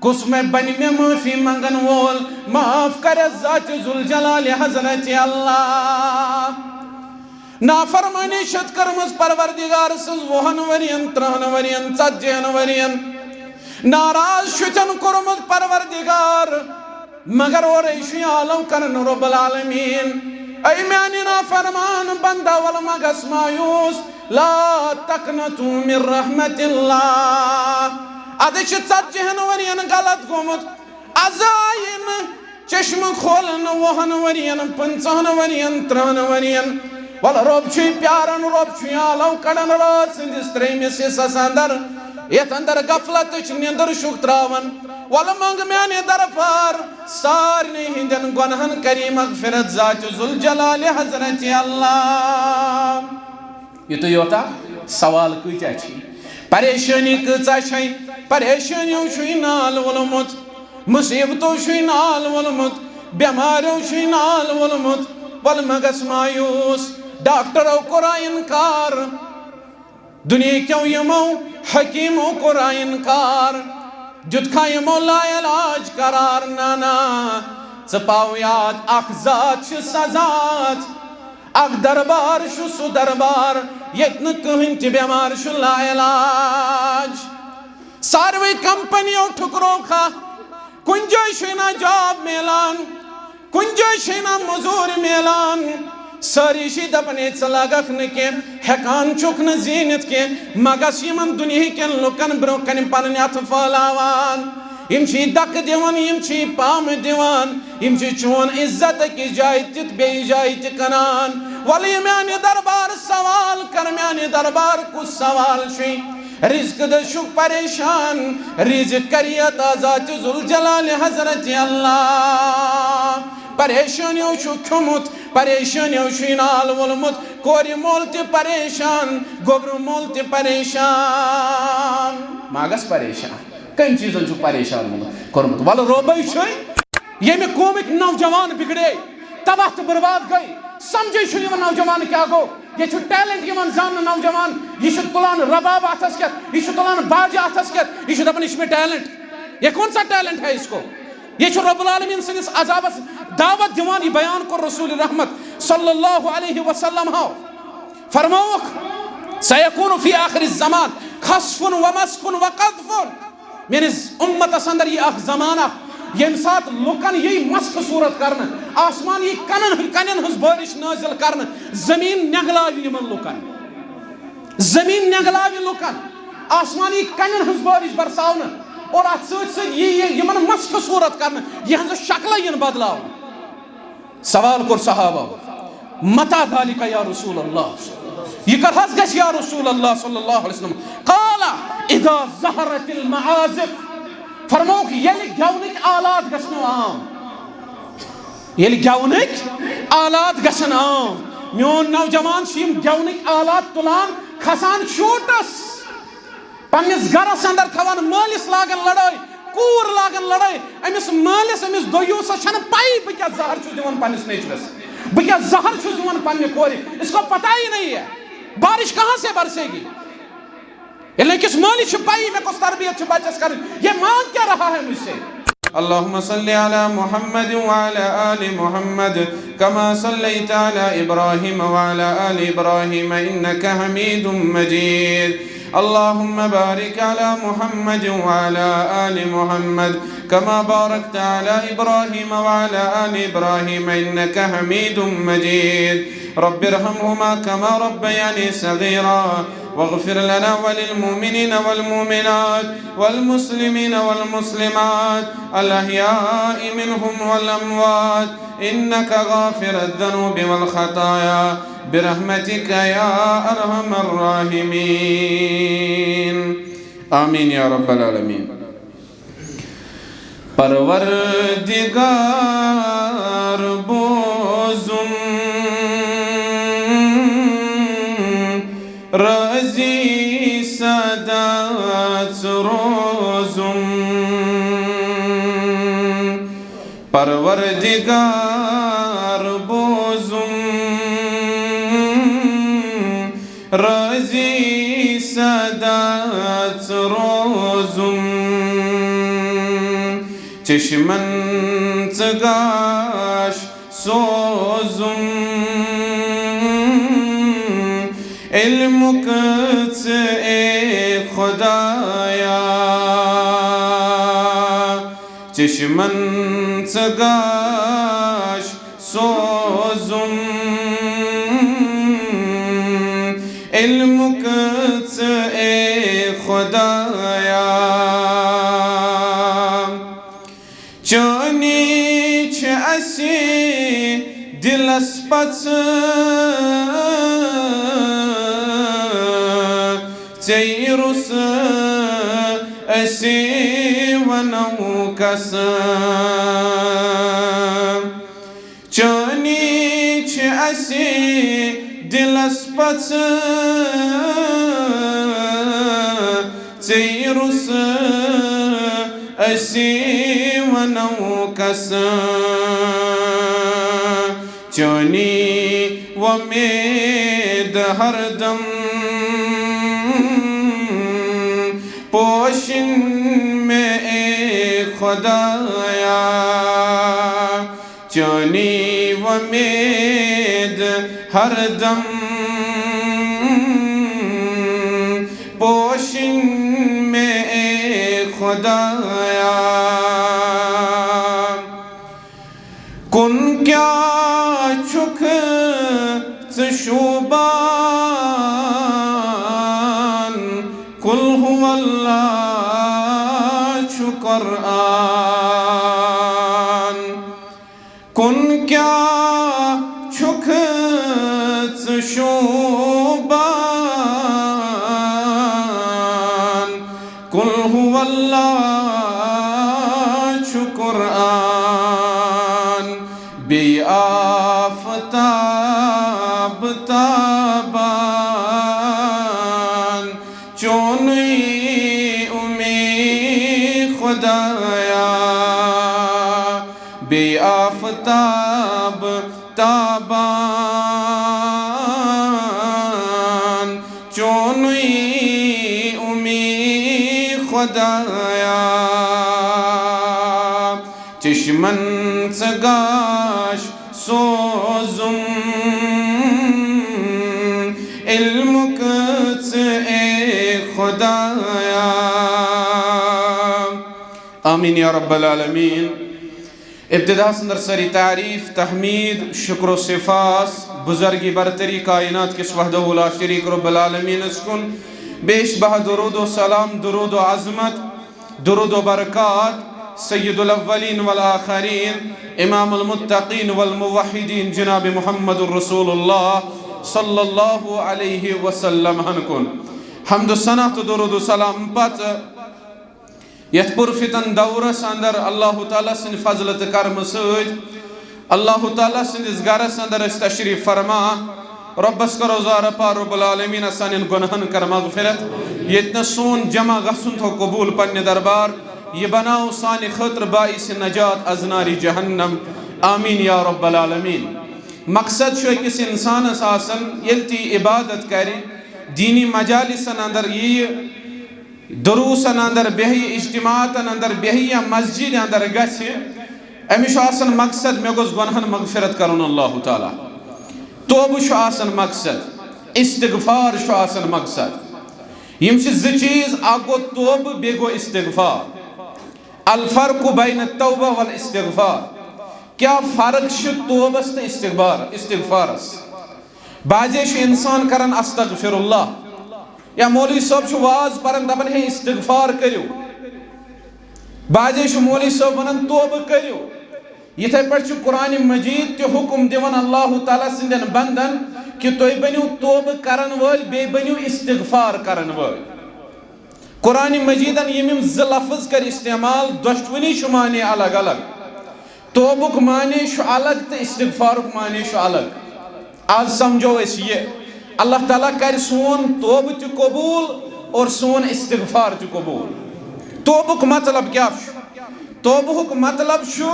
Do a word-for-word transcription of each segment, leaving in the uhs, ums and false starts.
کُس مےٚ بنہِ مےٚ معٲفی منٛگن وول؟ معاف کرٮ۪س ذاتِ ذوالجلالِ حضرتِ اللہ۔ نافرمٲنی چھَتھ کٔرمٕژ پروردگار سٕنٛز وُہن ؤرین، ترٕٛہن ؤرین، ژتجی ہن ؤرین۔ ناراض چھُتھن کوٚرمُت پروردگار، مگر اورے چھُ یہِ آلو کران رب العالمین۔ اے میانہِ نافرمان بندہ، ولہٕ مہ گژھ مایوس، لا تقنطوا من رحمت اللہ۔ ادٕ چھِ ژتجی ہن ؤرین غلط گوٚمُت، از آیہِ نہٕ چشمہٕ کھولنہٕ وُہن ؤرین، پنٛژہن ؤرین، ترٕٛہن ؤرین۔ ولہٕ رب چھُے پیاران، رب چھُے آلو کڑان راتھ سٕنٛدِس ترٛیٚیمِس حصس اندر، یتھ اندر غفلتٕچ نیندر چھُکھ تراوان۔ ولہٕ منگ میانہِ دربار سارنٕے ہٕنٛدٮ۪ن گۄنہن کری مغفرت ذاتِ ذوالجلالِ حضرتِ اللہ۔ یُتُے یوت۔ سوال کۭتیاہ چھی؟ پریشٲنی کۭژاہ چھے؟ پریشٲنیو چھُے نال وولمُت، مصیبتو چھُے نال وولمُت، بٮ۪ماریو چھُے نال وولمُت۔ ولہٕ مہ گژھ مایوس، ڈاکٹرو کوٚرا انکار، دُنیہکیو یِمو حکیمو کوٚرا انکار، دیُتکھا یِمو لا علاج قرار۔ نہ نہ، ژٕ پاو یاد، اکھ ذات چھِ سۄ ذات، اکھ دربار چھُ سُہ دربار، ییٚتہِ نہٕ کٕہٕنۍ تہِ بٮ۪مار چھُ لا علاج۔ ساروٕے کمپنیو ٹھُکرووکھا، کُنہِ جایہِ چھُے نہ جاب میلان، کُنہِ جایہِ چھے نہ مٔزوٗرۍ میلان۔ سٲری چھِ دپان، "ہے، ژٕ لگکھ نہٕ کینٛہہ، ہٮ۪کان چھُکھ نہٕ زیٖنِتھ کینٛہہ، مہ گژھ یِمن دُنیہکٮ۪ن لُکن برٛونٛہہ کنہِ پنٕنۍ اتھٕ پھٲلاوان۔ یِم چھِ دکہٕ دِوان، یِم چھِ پامہٕ دِوان، یِم چھِ چون عزت أکِس جایہِ تہِ تہٕ بیٚیِس جایہِ تہِ کٕنان۔ ولہٕ یہِ میانہِ دربار سوال کر، میانہِ دربار کُس سوال چھُے؟ رزق دٔسۍ چھُکھ پریشان، رزق کری عطا ذاتِ ذوالجلالِ حضرتِ اللہ۔ پریشٲنیو چھُ کھیوٚمُت، پریشٲنیو چھُے نال وولمُت، کورِ مول تہِ پریشان، گوٚبرٕ مول تہِ پریشان۔ ما گژھ پریشان؟ کٔمۍ چیٖزن چھُ پریشان ووٚنمُت، کوٚرمُت؟ ولہٕ رۄبے چھُے، ییٚمہِ قومٕکۍ نوجوان بگڑے، تباہ تہٕ برباد گٔے، سمجھے چھُنہٕ یِوان نوجوان کیٛاہ گوٚو۔ ییٚتہِ چھُ ٹیلنٹ یِوان زاننہٕ نوجوان، یہِ چھُ تُلان رباب اتھس کٮ۪تھ، یہِ چھُ تُلان باجہِ اتھس کٮ۪تھ، یہِ چھُ دپان، "یہِ چھُ مےٚ ٹیلنٹ۔" یہ کون سا ٹیلنٹ ہے اس کو؟ یہ چھُ رب العالمین سٕنٛدِس عذابس دعوت دِوان۔ یہِ بیان کوٚر رسول رحمت صلی اللہ علیہ وسلم ہاو۔ فرمووُکھ، "سیکون فی آخر الزمان خسف و مسخ و قذف۔" میٲنِس اُمتس اندر یی اکھ زمانہٕ، ییٚمہِ ساتہٕ لُکن یی مسخ صورت کرنہٕ، آسمان یی کنن، کنن ہٕنٛز بٲرِش نٲزِل کرنہٕ، زٔمیٖن نٮ۪نگلاوِ یِمن لُکن۔ زٔمیٖن نٮ۪نگلاوِ لُکن، آسمان یی کنن ہٕنٛز بٲرِش برساونہٕ، اور اتھ سۭتۍ سۭتۍ یی یہِ یِمن مسخ صورت کرنہٕ، یِہنٛزٕ شکلہٕ یِن بدلاونہٕ۔ سوال کوٚر صحابو، "متى ذلك يا رسول الله؟" یہِ کر حظ گژھِ یا رسول اللہ صلی اللہ علیہ وسلم؟ قال، "اذا ظهرت المعازف۔" فرمووُکھ، ییٚلہِ گٮ۪ونٕکۍ آلات گژھنو عام۔ ییٚلہِ گٮ۪ونٕکۍ آلات گژھن عام، میون نوجوان چھُ یِم گٮ۪ونٕکۍ آلات تُلان، کھسان شوٗٹس، پننِس گرس اندر تھاوان، مٲلِس لاگان لڑٲے، کوٗر لاگان لڑٲے۔ أمِس مٲلِس، أمِس دٔیوٗسس چھنہٕ پَیی بہٕ کیٛاہ زہر چھُس دِوان پننِس نیٚچوِس، بہٕ کیٛاہ زہر چھُس دِوان پننہِ کورِ، اس کو پتہ ہی نہیں ہے بارش کہاں سے برسے گی۔ ییٚلہِ أکِس مٲلِس چھِ پَیی مےٚ کۄس تربیت چھِ بَچَس کَرٕنۍ، یہ مانگ کیا رہا ہے مجھ سے؟ اللهم صل على محمد وعلى آل محمد كما صليت على إبراهيم وعلى آل إبراهيم إنك حميد مجيد. اللهم بارك على محمد وعلى آل محمد كما باركت على إبراهيم وعلى آل إبراهيم إنك حميد مجيد. رب ارحمهما كما ربياني صغيرا. واغفر لنا وللمؤمنين والمؤمنات والمسلمين والمسلمات الأحياء منهم والأموات إنك غافر الذنوب والخطايا برحمتك يا أرحم الراحمين. آمين يا رب العالمين. پروردگار بوزُم، رٲضی سدا ژٕ روزُم۔ پروردگار بوزُم، رٲضی سدا ژٕ روزُم۔ چشمن ژٕ گاش سوزُم، علمُک ژٕ اے خدایا۔ چشمن ژٕ گاش سوزُم، علمُک ژٕ اے خدایا۔ چٲنی چھِ اَسہِ دِلس پژھ، ژے رُس أسۍ وَنو کس۔ چٲنی چھِ اَسہِ دِلس پژھ، ژے رُس أسۍ وَنو کس۔ چٲنی وۄمید ہردم پوشِن مےٚ اے خدایا۔ چٲنی وۄمید ہردم پوشِن مےٚ اے خدایا۔ کُن کیٛاہ چھُکھ ژٕ شوٗبان؟ قل هو اللہ چھُ قرآن۔ کُن کیٛاہ چھُکھ ژٕ شوٗبان؟ قل هو اللہ چھُ قرآن، بیٚیہِ آفتاب تابان۔ چونُے اُمی خدایا، بیٚیہِ آفتاب تابان۔ چونُے اُمی خدایا۔ چشمن ژٕ گاش سوزُم، علمُک ژٕ اے خدایا۔ آمین یا رب العالمین۔ ابتداہس اندر سٲری تعریف، تحمید، شکر و سپاس بزرگی برتری کائنات کس وحدہ لا شریک رب العالمینس کُن۔ بیش بہا درود و سلام، درود و عظمت، درود و برکات سید الاولین والآخرین، امام المتقین والموحدین جناب محمد رسول اللہ صلی اللہ علیہ وسلم ہن کُن۔ حمد و ثنا تہٕ درود و سلام پتہٕ یتھ پُرفتن دورس اندر اللہ تعالیٰ سٕنٛدِ فضلہٕ تہٕ کرمہٕ سۭتۍ اللہ تعالیٰ سٕنٛدِس گرس اندر أسۍ تشریف فرما۔ رۄبس کرو زارٕ پار، رب العالمین سانٮ۪ن گۄنہن کر مغفرت۔ ییٚتہِ نہٕ سون جمع گژھُن تھو قبول پننہِ دربار۔ یہِ بناو سانہِ خٲطرٕ باعث نجات از نارِ جہنم۔ آمین یا رب العالمین۔ مقصد چھُ أکِس انسانس آسان، ییٚلہِ تہِ یہِ عبادت کرِ، دینی مجالسن اندر یِیہِ، دروسن اندر بیہہِ، اجتماعاتن اندر بیہہِ یا مسجد اندر گژھِ، أمِس چھُ آسان مقصد، مےٚ گوٚژھ گۄنہن مغفرت کرُن اللہ تعالیٰ۔ توبہٕ چھُ آسان مقصد، استغفار چھُ آسان مقصد۔ یِم چھِ زٕ چیٖز، اکھ گوٚو توبہٕ، بیٚیہِ گوٚو استغفار۔ الفرق بین التوبہ والاستغفار۔ کیٛاہ فرق چھِ توبس تہٕ استغفار، استغفارس؟ بعضے چھُ انسان کران استغفر اللہ، یا مولوی صٲب چھُ واز پران دپان، ہے استغفار کٔرِو۔ بعضے چھُ مولوی صٲب ونان توبہٕ کٔرِو۔ یِتھے پٲٹھۍ چھُ قرآن مجید تہِ حکم دِوان اللہ تعالیٰ سٕنٛدٮ۪ن بندن کہِ تُہۍ بٔنِو توبہٕ کرن وٲلۍ، بیٚیہِ بٔنِو استغفار کرن وٲلۍ۔ قرآن مجیدن یِم یِم زٕ لفظ کٔرۍ استعمال، دۄشوٕنی چھُ معنی الگ الگ۔ توبُک معنی چھُ الگ تہٕ استغفارُک معنی چھُ الگ۔ آز سمجھو أسۍ یہِ، اللہ تعالیٰ کرِ سون توبہٕ تہِ قبول اور سون استغفار تہِ قبول۔ توبُک مطلب کیٛاہ چھُ؟ توبہُک مطلب چھُ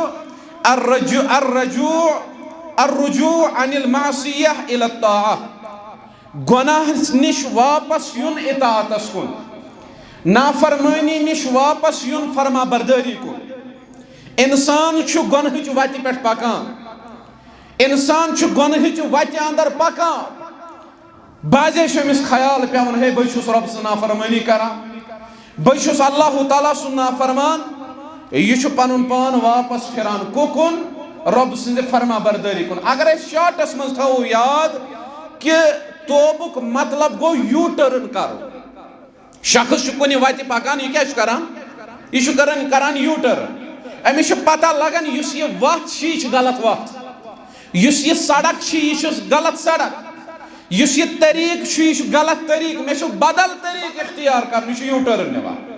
الرجوع، الرجوع، الرجوع عن المعصیہ الی الطاعہ۔ گۄناہ نِش واپس یُن اطاعتس کُن، نافرمٲنی نِش واپس یُن فرما بردٲری کُن۔ انسان چھُ گۄنہٕچ وتہِ پٮ۪ٹھ پکان، انسان چھُ گۄنہٕچ وتہِ اندر پکان۔ بعضے چھُ أمِس خیال پٮ۪وان، ہے، بہٕ چھُس رۄب سٕنٛز نافرمٲنی کران، بہٕ چھُس اللہ تعالیٰ سُنٛد نافرمان۔ یہِ چھُ پنُن پان واپس پھران کوٚکُن؟ رۄب سٕنٛزِ فرما بردٲری کُن۔ اگر أسۍ شارٹس منٛز تھاوو یاد کہِ توبُک مطلب گوٚو یوٗ ٹرن کرُن۔ شخص چھُ کُنہِ وتہِ پکان، یہِ کیٛاہ چھُ کران؟ یہِ چھُ کران، کران یوٗ ٹرن۔ أمِس چھُ پتہ لگان، یُس یہِ وتھ چھِ، یہِ چھِ غلط وتھ، یُس یہِ سڑک چھِ، یہِ چھِ غلط سڑک، یُس یہِ طریٖقہٕ چھُ، یہِ چھُ غلط طریٖقہٕ، مےٚ چھُ بدل طریٖقہٕ اختیار کرُن، یہِ چھُ یوٗ ٹرن نِوان۔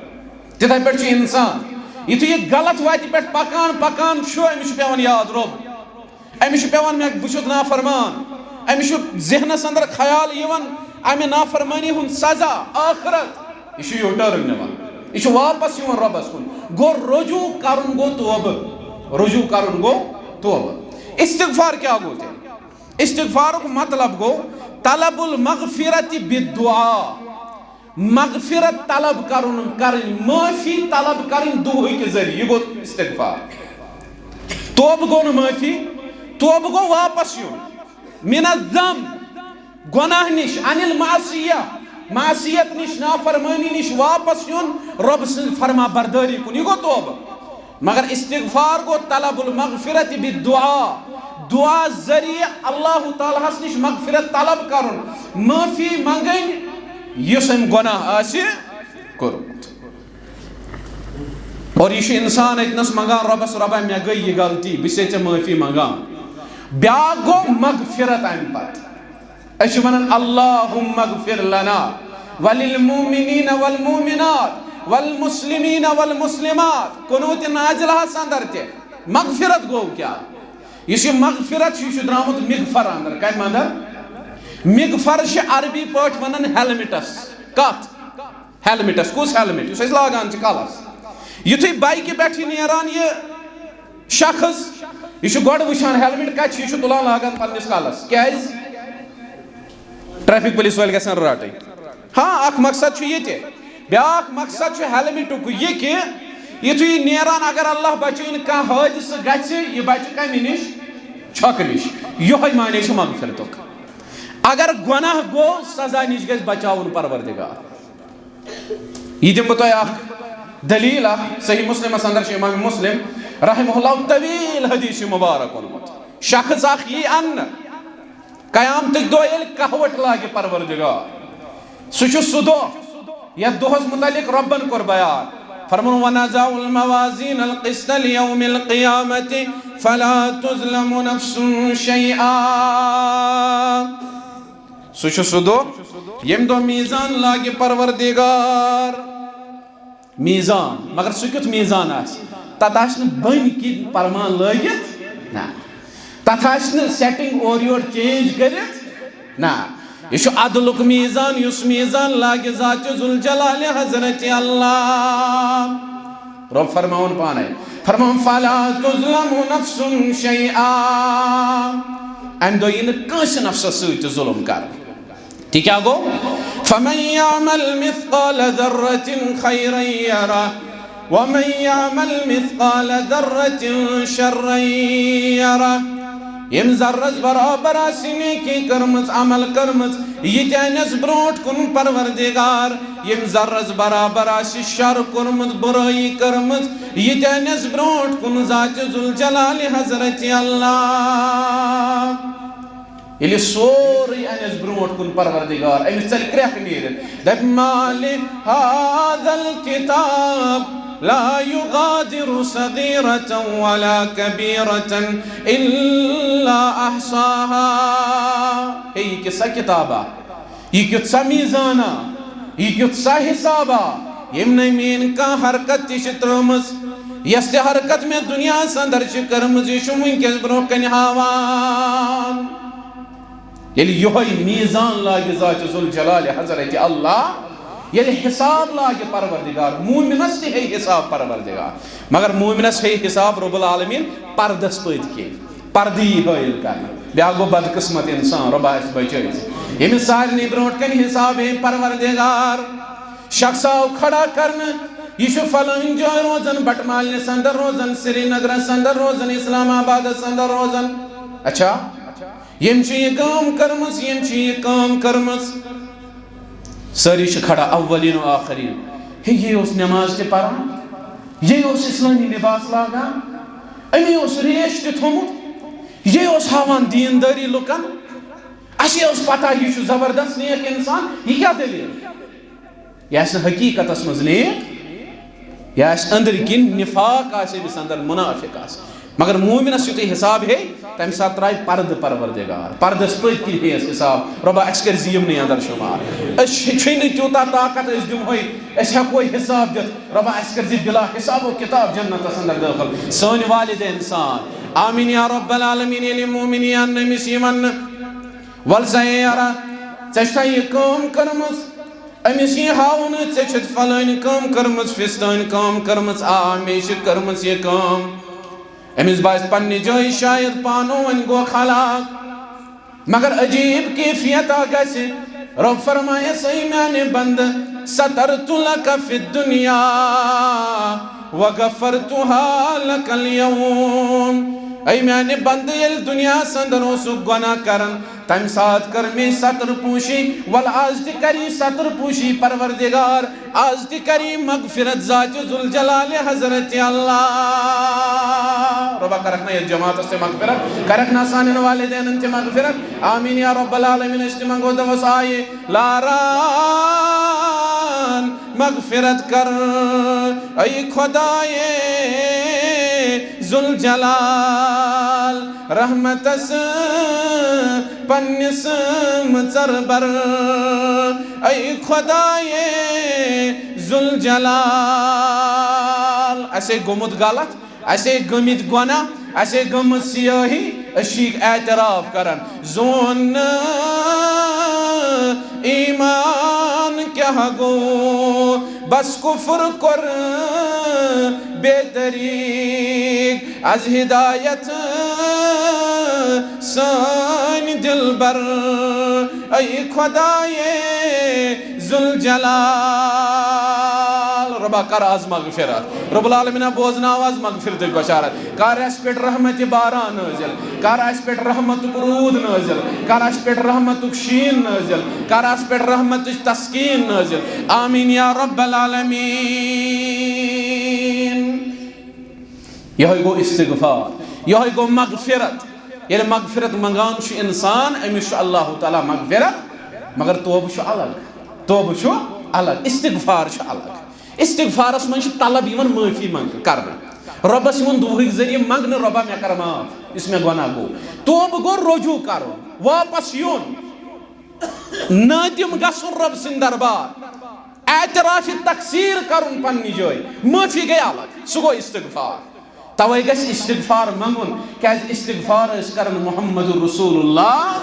تِتھے پٲٹھۍ چھُ انسان، یُتھُے یہِ غلط وتہِ پٮ۪ٹھ پکان پکان چھُ، أمِس چھُ پٮ۪وان یاد، رۄب، أمِس چھُ پٮ۪وان، مےٚ، بہٕ چھُس نافرمان۔ أمِس چھُ ذہنس اندر خیال یِوان، امہِ نافرمٲنی ہُنٛد سزا، ٲخرت۔ یہِ چھُ یوٗ ٹرن نِوان، یہِ چھُ واپس یِوان رۄبس کُن۔ گوٚو، رجوع کرُن گوٚو توبہٕ، رجوع کرُن گوٚو توبہٕ۔ استغفار کیٛاہ گوٚو تیٚلہِ؟ استغفارُک مطلب گوٚو طلب المغفرت بالدعاء۔ مغفرت طلب کرُن، کرٕنۍ، معٲفی طلب کرٕنۍ دُعہٕکہِ ذٔریعہٕ، یہِ گوٚو استغفار۔ توبہٕ گوٚو نہٕ معٲفی، توبہٕ گوٚو واپس یُن۔ من الذنب، گۄناہ نِش، عن المعصیہ، معصیت نِش، نافرمٲنی نِش واپس یُن، رۄب سٕنٛز فرما بردٲری کُن، یہِ گوٚو توبہٕ۔ مگر استغفار گوٚو طلب المغفرت بالدعاء، دعا ذٔریعہٕ اللہ تعالیٰ ہس نِش مغفرت طلب کرُن، معٲفی منگٕنۍ، یُس أمۍ گۄناہ آسہِ کوٚرمُت۔ اور یہِ چھُ انسان أتنس منگان رۄبس، رۄبا، مےٚ گٔے یہِ غلطی، بہٕ چھسے ژےٚ معٲفی منگان۔ بیاکھ گوٚو مغفرت امہِ پتہٕ۔ أسۍ چھِ وَنان، اللہم اغفر لنا وللمؤمنین والمؤمنات والمسلمین والمسلمات۔ قنوت نازلہس اندر تہِ مغفرت گوٚو کیٛاہ؟ یُس یہِ مغفرت چھُ، یہِ چھُ درٛامُت مغفر اندر۔ کَمہِ اندر؟ مغفر چھِ عربی پٲٹھۍ وَنان ہیلمٹس۔ کَتھ؟ ہیلمٹس۔ کُس ہیلمٹ؟ یُس أسۍ لاگان چھِ کَلس۔ یُتھُے بایکہِ پٮ۪ٹھ چھِ نیران یہِ شخص، یہِ چھُ گۄڈٕ وٕچھان ہیلمٹ کَتہِ چھُ، یہِ چھُ تُلان لاگان پننِس کَلس۔ کیٛازِ؟ ٹریفک پولیس وٲلۍ گژھن رٹٕنۍ۔ ہاں، اکھ مقصد چھُ یہِ تہِ۔ بیاکھ مقصد چھُ ہیلمٹُک یہِ کہِ یُتھُے یہِ نیران، اگر اللہ بچٲیِن، کانٛہہ حٲدثہٕ گژھِ، یہِ بچہِ کمہِ نِش؟ چھۄکہٕ نِش۔ یِہوٚے معنی چھُ مغفرتُک۔ اگر گۄناہ گوٚو، سزا نِش گژھِ بچاوُن پروردگار۔ یہِ دِمہٕ بہٕ تۄہہِ اکھ دلیل اکھ۔ صحیح مسلمس اندر چھُ امام مسلم رحمہ اللہ طویل حدیث مبارک اوٚنمُت۔ شخص اکھ یی اننہٕ، قیامتٕکۍ دۄہ ییٚلہِ کہوٹ لاگہِ پروردگار، سُہ چھُ سُہ دۄہ یتھ دۄہس متعلق رۄبن کوٚر بیان۔ فرمووُن، ونضع الموازین القسط لیوم القیامت فلا تظلم نفس شیئا۔ سُہ چھُ سُہ دۄہ، ییٚمہِ دۄہ میٖزان لاگہِ پروردگار۔ میٖزان، مگر سُہ کیُتھ میٖزان آسہِ؟ تَتھ آسہِ نہٕ بٔنۍ کِنۍ پرمان لٲگِتھ، نہ۔ تَتھ آسہِ نہٕ سیٹنگ اورٕ یورٕ چینج کٔرِتھ، نہ۔ یہِ چھُ عدلُک میٖزان، یُس میٖزان لاگہِ ذات ذوالجلال حضرت اللہ۔ رۄب فرماوُن پانے، فرماوُن، فلا تظلم نفس شیئا۔ امہِ دۄہ یی نہٕ کٲنٛسہِ نفسس سۭتۍ تہِ ظلم کرنہٕ۔ تہِ کیٛاہ گوٚو؟ فمن یعمل مثقال ذرة خیرا یرہ ومن یعمل مثقال ذرة شرا یرہ۔ ییٚمۍ ذرس برابر آسہِ نیکی کٔرمٕژ، عمل کٔرمٕژ، یہِ تہِ انٮ۪س برونٛٹھ کُن پروردگار۔ ییٚمۍ ذرس برابر آسہِ شر کوٚرمُت، بُرٲیی کٔرمٕژ، یہِ تہِ انٮ۪س برونٛٹھ کُن ذات ذوالجلال حضرت اللہ۔ ییٚلہِ سورُے انٮ۪س برونٛٹھ کُن پروردگار، أمِس ژَلہِ کرٛٮ۪کھ نیٖرِتھ، دَپہِ، ما لهذا الكتاب لا يغادر صغيرة ولا كبيرة إلا أحصاها۔ ہے، یہِ کِژھ سا کِتابا؟ یہِ کیُتھ سا میٖزانا؟ یہِ کیُتھ سا حسابا؟ ییٚمۍ نہٕ میٛٲنۍ کانٛہہ حرکت تہِ چھِ ترٲومٕژ، یۄس تہِ حرکت مےٚ دُنیاہَس اندر چھِ کٔرمٕژ، یہِ چھُ وٕنکیٚس برونٛہہ کنہِ ہاوان۔ ییٚلہِ یِہوٚے میٖزان لاگہِ ذات ذوالجلال حضرت اللہ، ییٚلہِ حساب لاگہِ پروردگار، مومنس تہِ ہیٚیہِ حساب پروردگار، مگر مومنس ہیٚیہِ حساب رب العالمین پردس پٔتۍ کِنۍ، پردٕ یی حٲیِل کرنہٕ۔ بیٛاکھ گوٚو بدقسمت انسان، رۄبا اَسہِ بچٲیِتھ، ییٚمِس سارنٕے برونٛٹھ کنہِ حساب ہیٚیہِ پروردگار۔ شخص آو کھڑا کرنہٕ، یہِ چھُ فلٲنۍ جایہِ روزان، بٹہٕ مالنِس اندر روزان، سرینگرس اندر روزان، اسلام آبادس اندر روزان۔ اچھا، ییٚمۍ چھِ یہِ کٲم کٔرمٕژ، ییٚمۍ چھِ یہِ کٲم کٔرمٕژ۔ سٲری چھِ کھڑا، اولین و آخرین۔ ہے، یہِ اوس نماز تہِ پران، یہِ اوس اسلٲمی لباس لاگان، أمی اوس ریش تہِ تھوٚمُت، یہِ اوس ہاوان دیندٲری لُکن۔ اَسہِ اوس پتہ یہِ چھُ زبردست نیک انسان، یہِ کیٛاہ دٔلیٖل؟ یہِ آسہِ نہٕ حقیٖقتس منٛز نیک، یہِ آسہِ أنٛدرۍ کِنۍ نفاق آسہِ أمِس اندر، منافق آسہِ۔ مگر مومنس یُتھُے حساب ہے، تمہِ ساتہٕ ترٛایہِ پردٕ پروردگار، پردس پٔتۍ کِنۍ ہیٚیس حساب، رۄبا، اَسہِ کٔرۍ زِ یِمنٕے اندر شُمار۔ أسۍ چھِ، چھے نہٕ تیوٗتاہ طاقت أسۍ دِمہوے، أسۍ ہٮ۪کوے حساب دِتھ، رۄبا، اَسہِ کٔرۍ زِ بلا حساب و کتاب جنتس اندر دٲخل۔ سٲنۍ والدین سان، آمین یا رب العالمین۔ ییٚلہِ مومن یِیَن نہٕ أمِس یہِ وننہٕ، وَل سا ہے یارا، ژےٚ چھےٚ یہِ کٲم کٔرمٕژ؟ أمِس یی ہاونہٕ، ژےٚ چھَتھ فلٲنۍ کٲم کٔرمٕژ، فستٲنۍ کٲم کٔرمٕژ، آ، مےٚ چھِ کٔرمٕژ یہِ کٲم۔ أمِس باسہِ پننہِ جایہِ شاید پانہٕ وۄنۍ گوٚو ہلاک۔ مگر عجیب کیفیت اکھ گژھِ۔ رۄب فرمایس، اے میانہِ بندٕ، سترت لک فی الدنیا وغفرتها لک الیوم۔ اے میانہِ بندٕ، ییٚلہِ دُنیاہس اندر اوسُکھ گۄناہ کران، تمہِ ساتہٕ کٔر مےٚ ستر پوشی، ول از تہِ کری ستر پوشی پروردگار، از تہِ کری مغفرت ذات ذوالجلال حضرت اللہ۔ رۄبا کرکھ نا یتھ جماعتس تہِ مغفرت، کرکھ نا سانٮ۪ن والدینن تہِ مغفرت۔ آمین یا رب العالمین۔ أسۍ تہِ منگو، دوس آیہِ لاران مغفرت کر، اے خدایے ذوالجلال، رحمتس پننِس مژر بر، اے خدایے ذوالجلال۔ اسے گوٚمُت غلط، اسے گٔمٕتۍ گۄناہ، اسے گٔمٕژ سیٲہی، أسۍ چھِ اعتراف کران۔ زون نہٕ ایمان کیٛاہ گوٚو، بس کفر کوٚر بے طریق از ہدایت سٲنۍ دلبر۔ اے خدایے ذوالجلال، رۄبا کر از مغفرت۔ رب العالمین بوزناو از مغفرتٕچ بشارت۔ کر اسہِ پٮ۪ٹھ رحمتِ باران نٲزِل، کر اسہِ پٮ۪ٹھ رحمتُک روٗد نٲزِل، کر اسہِ پٮ۪ٹھ رحمتُک شیٖن نٲزِل، کر اسہِ پٮ۪ٹھ رحمتٕچ تسکیٖن نٲزِل۔ آمین یا رب العالمین۔ یہوے گوٚو استغفار، یہوے گوٚو مغفرت۔ ییٚلہِ مغفرت منگان چھُ انسان، أمِس چھُ اللہ تعالیٰ مغفرت، مگر توبہٕ چھُ الگ، توبہٕ چھُ الگ، استغفار چھُ الگ۔ استغفارس منٛز چھِ طلب یِوان معٲفی منٛگ کرنہٕ، رۄبس یِوان دُعہٕکۍ ذٔریعہٕ منٛگنہٕ، رۄبا مےٚ کر معاف یُس مےٚ گۄناہ گوٚو۔ توبہٕ گوٚو رجوع کرُن، واپس یُن، نٲدِم گژھُن رۄب سٕنٛدِ دربار، اعتراف تقصیر کرُن پننہِ جایہِ، معٲفی گٔے الگ، سُہ گوٚو استغفار۔ توے گژھِ استغفار منگُن، کیازِ استغفار ٲسۍ کران محمد رسول اللہ۔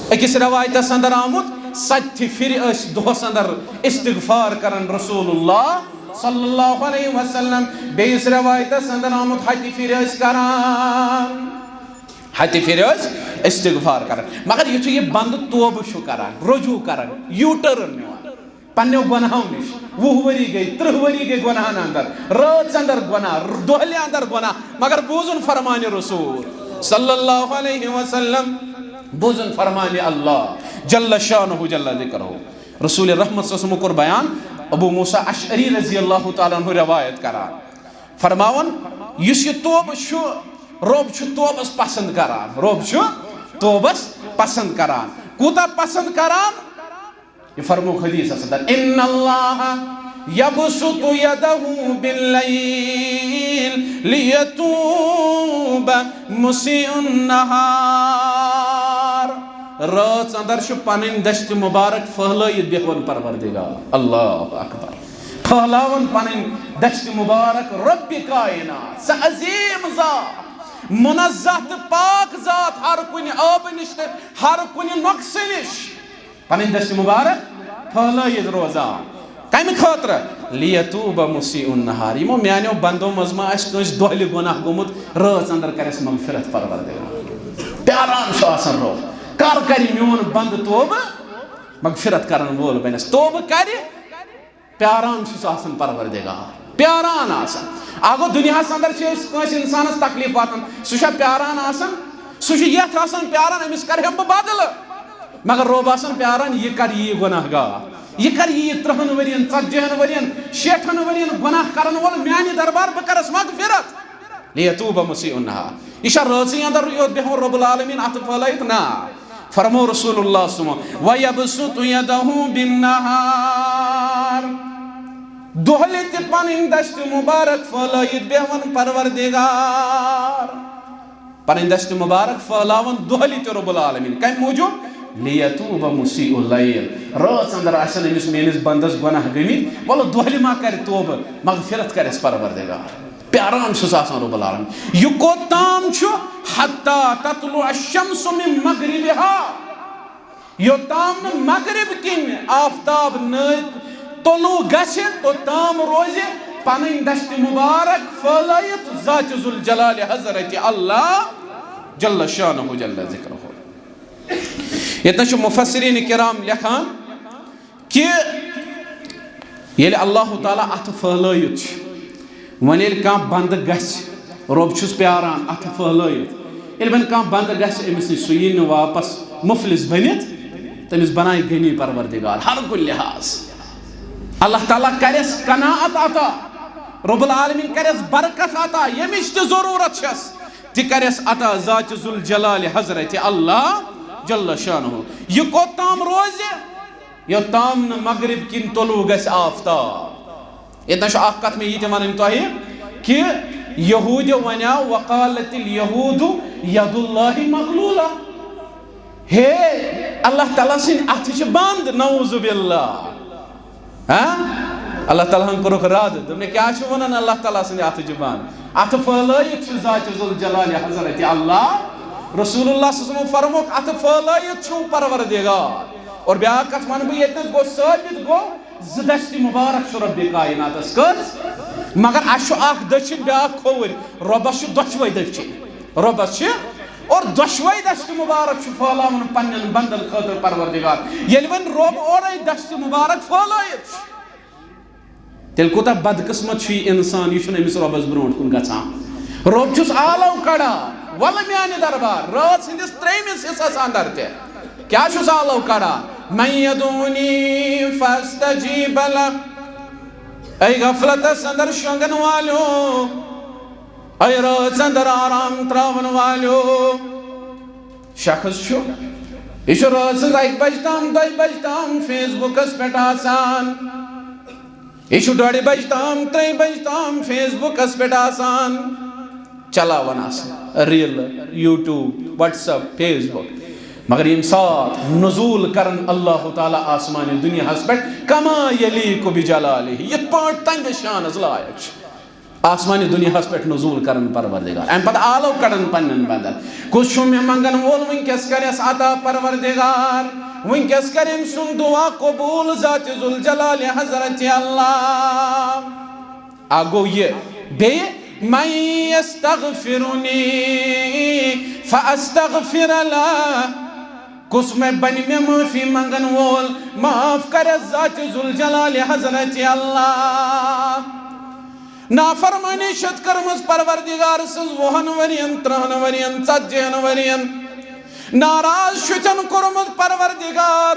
أکِس روایتس اندر آمُت، ستہِ پھرِ ٲسۍ دۄہس اندر استغفار کران رسول اللہ صلی اللہ علیہ وسلم۔ بیٚیِس روایتس اندر آمُت، ہتہِ پھرِ ٲسۍ کران، ہتہِ پھرِ ٲسۍ استغفار کران۔ مگر یُتھُے یہِ بندٕ توبہٕ چھُ کران، رجوع کران، یوٗ ٹرن نِوان، پننیو گۄناہو نِش۔ وُہ ؤری گٔے، ترٕٛہ ؤری گٔے گۄناہن اندر، رٲژ اندر گۄناہ، دۄہلہِ اندر گۄناہ، مگر بوٗزُن فرمانِ رسول صلی اللہ علیہ وسلم، بوٗزُن فرمانِ اللہ جل شانہ جل ذکرہ۔ رسول رحمت صلی اللہ علیہ وسلم کوٚر بیان، ابو موسیٰ اشعری رضی اللہ تعالیٰ عنہ روایت کران، فرماوان، یُس یہِ توبہٕ چھُ، رۄب چھُ توبس پسند کران، رۄب چھُ توبس پسند کران۔ کوٗتاہ پسند کران؟ یہِ فرمووُکھ حدیثس اندر، ان اللہ یبسط یدہ باللیل لیتوب مسیء النہار۔ رٲژ اندر چھُ پنٕنۍ دشت مبارک پھٔہلٲیِتھ بیہوان پروردگار۔ اللہ اکبر۔ پھٔہلاوان پنٕنۍ دشت مبارک رۄبِ کائنات، سُہ عظیم ذات، منزہ تہٕ پاک ذات ہر کُنہِ عٲبہٕ نِش تہٕ ہر کُنہِ نۄقصہٕ نِش۔ پنٕنۍ دٔسۍ مبارک پھٔہلٲیِتھ روزان۔ کمہِ خٲطرٕ؟ لیتوب مسیء النہار۔ یِمو میانیو بندو منٛز ما آسہِ کٲنٛسہِ دۄہلہِ گۄناہ گوٚمُت، رٲژ اندر کرٮ۪س مغفرت پروردگار۔ پیاران چھُ آسان رۄب، کر کرِ میون بندٕ توبہٕ؟ مغفرت کرن وول بنٮ۪س۔ توبہٕ کرِ، پیاران چھُس آسان پروردگار، پیاران آسان۔ اَگو دُنیاہَس اندر چھِ أسۍ کٲنٛسہِ اِنسانَس تکلیٖف واتان، سُہ چھا پیاران آسان؟ سُہ چھُ یَتھ آسان پیاران، أمِس کَرٕ ہٮ۪م بہٕ بدلہٕ۔ مگر رۄب آسان پیاران، یہِ کَر یی گۄناہ گار، یہِ کَر یی ترٛہَن ؤرِین، ژتجی ہَن ؤرِین، شیٹھَن ؤرِین گۄناہ کَرَن وول میٛانہِ دربار، بہٕ کَرَس مغفرت۔ لیتوب مسیء النہار۔ یہِ چھا رٲژٕے اندر یوت بیہوان رب العالمین اتھٕ پھٲلٲیِتھ؟ نہ۔ فرمو رسول اللہ صلی اللہ علیہ وسلم، ویبسط یدہ بالنہار۔ دۄہلہِ تہِ پنٕنۍ دست مبارک پھٲلٲیِتھ بیہوان پروردگار۔ پنٕنۍ دست مبارک پھٲلاوان دۄہلہِ تہِ رب العالمین۔ کمہِ موٗجوٗب؟ لیتوب مسیء اللیل۔ رٲژ اندر آسن أمِس میٲنِس بندس گۄناہ گٔمٕتۍ، وَلہٕ دۄہلہِ ما کرِ توبہٕ، مغفرت کرٮ۪س پروردگار۔ پیاران چھُس آسان رب العالمین۔ یہِ کوٚت تام چھُ؟ حتی تطلع الشمس من مغربها۔ یوٚتام نہٕ مغرب کِنۍ آفتاب نٲ-، طلوع گژھِ، توٚتام روزِ پنٕنۍ دست مبارک پھٲلٲیِتھ ذات ذوالجلال حضرت اللہ جل شانہ جل ذکرہ۔ ییٚتہِ چھُ مفسرین کرام لیکھان، کہ ییٚلہِ اللہ تعالیٰ اتھٕ پھٲلٲیِتھ چھُ، وۄنۍ ییٚلہِ کانٛہہ بندٕ گژھِ، رۄب چھُس پیاران اتھٕ پھٲلٲیِتھ، ییٚلہِ وۄنۍ کانٛہہ بندٕ گژھِ أمِس نِش، سُہ یی نہٕ واپس مفلس بٔنِتھ، تٔمِس بنایہِ غنی پروردگار ہر کُنہِ لحاظ۔ اللہ تعالیٰ کرٮ۪س قناعت عطا، رب العالمین کرٮ۪س برکت عطا، ییٚمِچ تہِ ضروٗرت چھس، تہِ کرٮ۪س عطا ذات ذوالجلال حضرت اللہ جل شانہ۔ یہِ کوٚت تام روزِ؟ یوٚتام نہٕ مغرب کِنۍ طلوع گژھِ آفتاب۔ ییٚتٮ۪ن چھُ اکھ کتھ مےٚ یہِ تہِ ونٕنۍ تۄہہِ، کہِ یہوٗدیو ونیاو، وقالت الیہود ید اللہ مغلولہ۔ ہے، اللہ تعالیٰ سٕنٛدۍ اتھٕ چھِ بنٛد، نعوذ باللہ۔ ہاں؟ اللہ تعالیٰ ہن کوٚرُکھ رد، دوٚپنہِ، کیٛاہ چھُ ونان اللہ تعالیٰ سٕنٛدِ اتھٕ چھِ بنٛد؟ اتھٕ پھٲلٲیِتھ چھُ ذات ذوالجلال حضرت اللہ۔ رسول اللہ صلی اللہ علیہ وسلم فرمووُکھ، اتھٕ پھٲلٲیِتھ چھُو پروردگار۔ اور بیٛاکھ کتھ ونہٕ بہٕ ییٚتنس، گوٚو ثٲبت گوٚو، زٕ دستہِ مبارک چھُ رۄبِ کائناتس۔ کٔژ؟ مگر اسہِ چھُ اکھ دٔچھِنۍ، بیٛاکھ کھووُرۍ۔ رۄبس چھُ دۄشوے دٔچھِنۍ۔ رۄبس چھِ اور دۄشوے دستہِ مبارک چھُ پھٲلاوان پننٮ۪ن بندن خٲطرٕ پروردگار۔ ییٚلہِ وۄنۍ رۄب اورے دستہِ مبارک پھٲلٲیِتھ چھُ، تیٚلہِ کوٗتاہ بدقٕسمت چھُ یہِ انسان، یہِ چھُنہٕ أمِس رۄبس برونٛٹھ کُن گژھان۔ رۄب چھُس آلو کڑان، ولہٕ میانہِ دربار، رٲژ ہٕنٛدِس ترٛیٚیمِس حصس اندر تہِ۔ کیٛاہ چھُس آلو کڑان؟ من یدعونی فاستجیب لہ۔ اے غفلتس اندر شۄنگن والیو، اے رٲژ اندر آرام تراون والیو۔ شخص چھُ، یہِ چھُ رٲژ ہٕنٛز اکہِ بجہِ تام، دۄیہِ بجہِ تام فیس بُکس پٮ۪ٹھ آسان۔ یہِ چھُ ڈۄڈِ بجہِ تام، ترٛیٚیہِ بجہِ تام فیس بُکس پٮ۪ٹھ آسان، چلاوان آسان ریٖلہٕ، YouTube, WhatsApp, Facebook. مگر ییٚمہِ ساتہٕ نزول کرن اللہ تعالیٰ آسمانِ دُنیاہس پٮ۪ٹھ، کما یلیق بجلالہ، یِتھ پٲٹھۍ تہنٛدِ شانس لایق چھُ، آسمانِ دُنیاہس پٮ۪ٹھ نزول کرن پروردگار، امہِ پتہٕ آلو کڑن پننٮ۪ن بندن۔ کُس چھُ مےٚ منگن وول، وٕنکیٚس کرٮ۪س عطا پروردگار، وٕنکیٚس کرِ أمۍ سُنٛد دعا قبول ذات ذوالجلال حضرت اللہ۔ اکھ گوٚو یہِ۔ بیٚیہِ، من یستغفرنی فاستغفر لہ۔ کُس مےٚ بنہِ مےٚ معٲفی منگن وول، معاف کرٮ۪س ذات ذوالجلال حضرت اللہ۔ نافرمٲنی چھت کٔرمٕژ پروردگار سٕنٛز وُہن ؤرین، ترٕٛہن ؤرین، ژتجی ہن ؤرین۔ ناراض چھُتن کوٚرمُت پروردگار،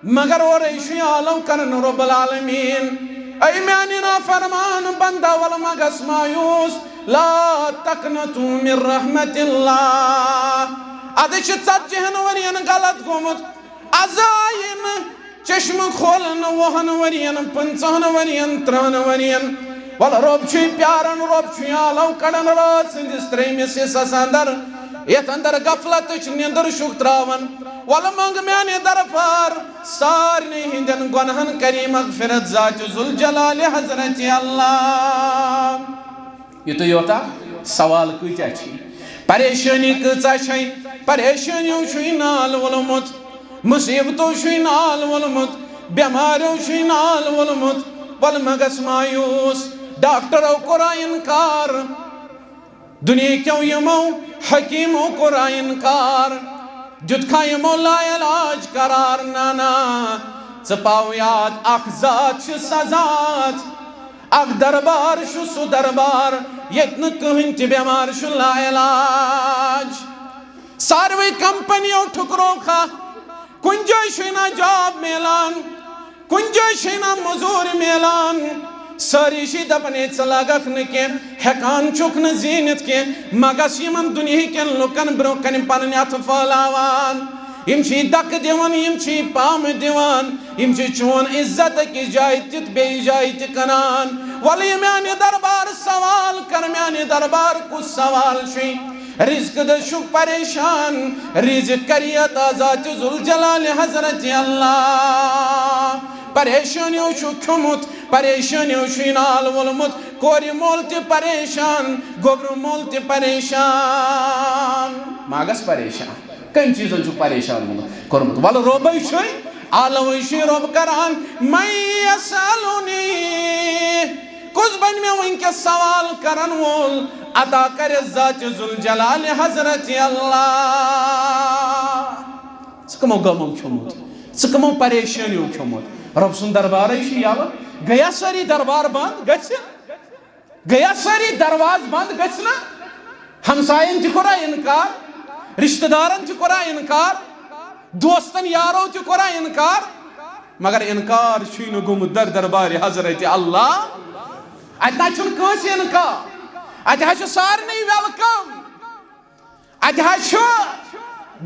مگر اورے چھُ یہِ آلو کران رب العالمین۔ اے میانہِ نافرمان بندہ، ولہٕ مہ گژھ مایوس، لا تقنطوا من رحمت اللہ۔ ادٕ چھِ ژتجی ہن ؤرین غلط گوٚمُت، از آیہِ نہٕ چشمہٕ کھولنہٕ وُہن ؤرین، پٕنٛژٕہن ؤرین، ترٕٛہن ؤرین۔ ولہٕ رۄب چھُے پیاران، رۄب چھُے آلو کڑان رٲژ ہٕنٛدِس ترٛیٚیمِس حصس اندر، یتھ اندر غفلتٕچ نِندٕر چھُکھ تراوان۔ ولہٕ منگ میانہِ دربار سارنٕے ہٕنٛدٮ۪ن گۄنہن کری مغفرت ذات ذوالجلال حضرت اللہ۔ یُتُے یوتا؟ سوال کۭتیاہ چھی؟ پریشٲنی کۭژاہ چھے؟ پریشٲنیو چھُے نال وولمُت، مصیبتو چھُے نال وولمُت، بٮ۪ماریو چھُے نال وولمُت۔ ولہٕ مہ گژھ مایوس، ڈاکٹرو کوٚرا انکار، دُنیہکیو یِمو حکیمو کوٚرا انکار، دیُتکھا یِمو لا علاج قرار۔ نہ، نہ، ژٕ پاو یاد، اکھ ذات چھِ سۄ ذات، اکھ دربار چھُ سُہ دربار، ییٚتہِ نہٕ کٕہٕنۍ تہِ بٮ۪مار چھُ لا علاج۔ ساروٕے کمپنیو ٹھُکرووکھا، کُنہِ جایہِ چھُے نہ جاب میلان، کُنہِ جایہِ چھُے نہ مٔزوٗرۍ میلان۔ سٲری چھِ دپان، "ہے، ژٕ لگکھ نہٕ کینٛہہ، ہٮ۪کان چھُکھ نہٕ زیٖنِتھ کینٛہہ، مہ گژھ یِمن دُنیہکٮ۪ن لُکن برونٛہہ کنہِ پنٕنۍ اتھٕ پھٲلاوان۔ یِم چھِ دکہٕ دِوان، یِم چھِ پامہٕ دِوان، یِم چھِ چون عزت أکِس جایہِ تہِ تہٕ بیٚیِس جایہِ تہِ کٕنان۔ وَلہٕ یہِ میانہِ دربار سوال کر، میانہِ دربار کُس سوال چھُے؟ رزق دٔسۍ چھُکھ پریشان، رزق کر عطا ذات ذوالجلال حضرت اللہ۔ پریشانیو چھُ کھیوٚمُت، پریشانیو چھُے نال وولمُت، کورِ مول تہِ پریشان، گوٚبرٕ مول تہِ پریشان۔ ما گژھ پریشان؟ کٔمۍ چیٖزن چھُکھ پریشان گوٚمُت، کوٚرمُت؟ وَلہٕ رۄبٕے چھُے، عالمٕے چھُے رۄب کران۔ من یسألنی، کُس بنہِ مےٚ وٕنکیٚس سوال کرن وول؟ عطا کرِ ذات ذوالجلال حضرت اللہ۔ ژٕ کٕمو غمو کھیوٚمُت؟ ژٕ کٕمو پریشٲنیو کھیوٚمُت؟ رۄب سُنٛد دربارے چھُ یَلہٕ۔ گٔیا سٲری دربار بنٛد؟ گژھِ؟ گٔیا سٲری درواز بنٛد؟ گژھِ نہ؟ ہمساین تہِ کوٚرا انکار، رشتہٕ دارن تہِ کوٚرا انکار، دوستن یارو تہِ کوٚرا انکار، مگر انکار چھُے نہٕ گوٚمُت در دربارِ حضرت اللہ۔ اتہِ نہ چھُنہٕ کٲنٛسہِ انکار، اتہِ حظ چھُ سارنٕے ویلکم۔ اتہِ حظ چھُ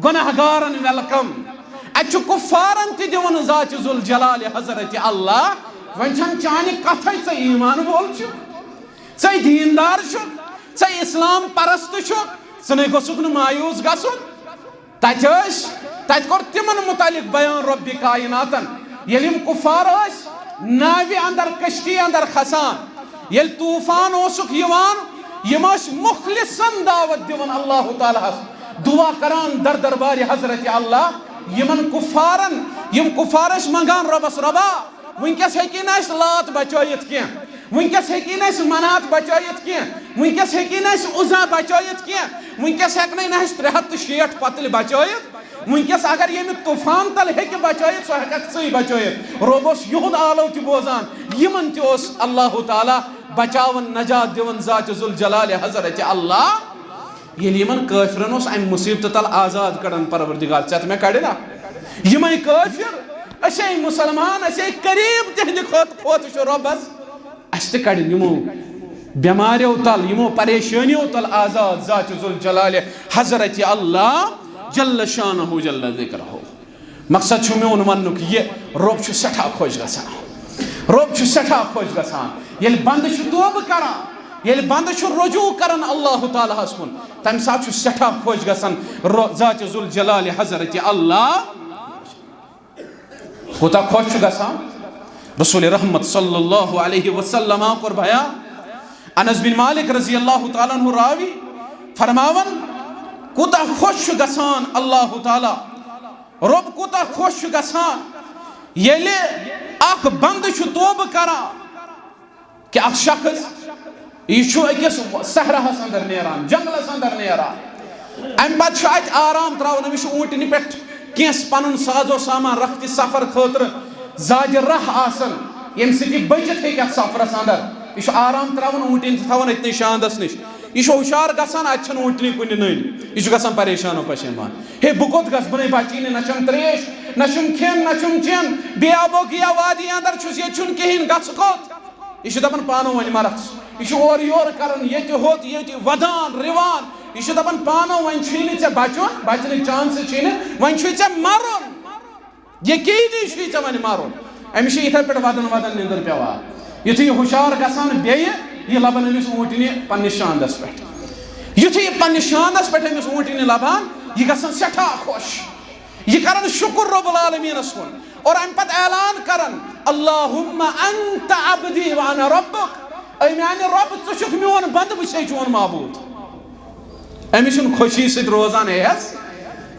گۄناہ گارن ویلکم، اتہِ چھُ کفارن تہِ دِوان ذات ذوالجلال حضرت اللہ۔ وۄنۍ چھنہٕ چانہِ کتھے، ژٕ ایمان وول چھُکھ، ژٕ دیندار چھُکھ، ژٕ اسلام پرست چھُکھ، ژٕ نے گوٚژھُکھ نہٕ مایوس گژھُن۔ تتہِ ٲسۍ، تتہِ کوٚر تِمن متعلق بیان رۄبِ کائناتن، ییٚلہِ یِم کفار ٲسۍ ناوِ اندر، کشتی اندر کھسان، ییٚلہِ طوفان اوسُکھ یِوان، یِم ٲسۍ مخلصن دعوت دِوان اللہ تعالیٰ ہس، دعا کران در دربارِ حضرت اللہ۔ یِمن کفارن، یِم کفار ٲسۍ منگان رۄبس، "رۄبا، وٕنکیٚس ہیٚکی نہٕ اَسہِ لات بچٲیِتھ کینٛہہ، وٕنکیٚس ہیٚکی نہٕ اَسہِ منات بچٲیِتھ کینٛہہ، وٕنکیٚس ہیٚکی نہٕ اَسہِ عزا بچٲیِتھ کینٛہہ، وٕنکیٚس ہیٚکنَے نہٕ اَسہِ ترٛےٚ ہَتھ تہٕ شیٹھ پتٕلۍ بچٲیِتھ، وٕنکیٚس اگر ییٚمہِ طوفان تل ہیٚکہِ بچٲیِتھ، سُہ ہیٚکَکھ ژٕے بچٲیِتھ۔" رۄب اوس یِہُنٛد آلو تہِ بوزان، یِمن تہِ اوس اللہ تعالیٰ بچاوان، نجات دِوان، ذات ذوالجلال حضرت اللہ۔ ییٚلہِ یِمن کٲفرن اوس امہِ مُصیبتہٕ تل آزاد کڑان پروردگار، ژےٚ تہٕ مےٚ کڑِ نا؟ یِمے کٲفر، أسے مسلمان، أسے قریب تِہنٛدِ کھۄتہٕ، کھۄتہٕ چھُ رۄبس، اسہِ تہِ کڑن یِمو بٮ۪ماریو تل، یِمو پریشٲنیو تل آزاد ذات ذوالجلال حضرت اللہ جل شانہ جل ذکرہ۔ مقصد چھُ میون وننُک یہِ، رۄب چھُ سٮ۪ٹھاہ خۄش گژھان۔ رۄب چھُ سٮ۪ٹھاہ خۄش گژھان۔ ییٚلہِ بندٕ چھُ توبہٕ کران، ییٚلہِ بندٕ چھُ رجوع کران اللہ تعالیٰ ہس کُن، تمہِ ساتہٕ چھُ سٮ۪ٹھاہ خۄش گژھان۔ رو-، ذات ذوالجلال حضرت اللہ کوٗتاہ خۄش چھُ گژھان۔ رسول رحمت صلی اللہ علیہ وسلم کوٚر بیان۔ انس بن مالک رضی اللہ تعالیٰ عنہ راوی فرماوان، کوٗتاہ خۄش چھُ گژھان اللہ تعالیٰ، رۄب کوٗتاہ خۄش چھُ گژھان، ییٚلہِ اکھ بندٕ چھُ توبہٕ کران۔ کہِ اکھ شخص، یہِ چھُ أکِس صحراہس اندر نیران، جنگلس اندر نیران۔ امہِ پتہٕ چھُ اتہِ آرام تراوان، أمِس چھُ اوٗنٹنہِ پٮ۪ٹھ کینٛہہ پنُن ساز و سامان رکھ تہِ سفر خٲطرٕ زیادٕ راہ آسان، ییٚمہِ سۭتۍ یہِ بٔچِتھ ہیٚکہِ اتھ سفرس اندر۔ یہِ چھُ آرام تراوان، اوٗنٹنۍ تہِ تھاوان أتنٕے شاندس نِش۔ یہِ چھُ ہُشار گژھان، اتہِ چھنہٕ اوٗنٹنہِ کُنہِ نٔنۍ۔ یہِ چھُ گژھان پریشان و پشیمان۔ ہے، بہٕ کوٚت گژھٕ؟ بہٕ نے بچی نہٕ، نہ چھم تریش، نہ چھم کھٮ۪ن، نہ چھم چٮ۪ن، بیابو گیا وادی اندر چھُس، ییٚتہِ چھُنہٕ کِہیٖنۍ، گژھٕ کوٚت؟ یہِ چھُ دَپان پانہٕ وۄنۍ مَرَکھ۔ یہِ چھُ اورٕ یورٕ کَران، ییٚتہِ ہوٚت، ییٚتہِ وَدان، رِوان۔ یہِ چھُ دَپان پانہٕ وۄنۍ چھُے نہٕ ژےٚ بَچُن، بَچنٕچ chance چھُے نہٕ، وۄنۍ چھُے ژےٚ مَرُن۔ یقیٖنی چھُے ژےٚ وۄنۍ مَرُن۔ أمِس چھِ یِتھَے پٲٹھۍ وَدان وَدان نِندٕر پٮ۪وان۔ یُتھُے یہِ ہُشار گژھان بیٚیہِ، یہِ لَبان أمِس اوٗنٛٹنہِ پنٛنِس شاندَس پٮ۪ٹھ۔ یُتھُے یہِ پنٛنِس شاندَس پٮ۪ٹھ أمِس اوٗنٛٹنہِ لَبان، یہِ گژھان سٮ۪ٹھاہ خۄش۔ یہِ کران شکر رب العالمینس کُن اور امہِ پتہٕ اعلان کران، اللہم انت عبدی وانا ربک، اے میانہِ رب، ژٕ چھُکھ میون بندٕ، بہٕ چھُسے چون معبود۔ أمِس چھُنہٕ خوشی سۭتۍ روزان، ہے حظ،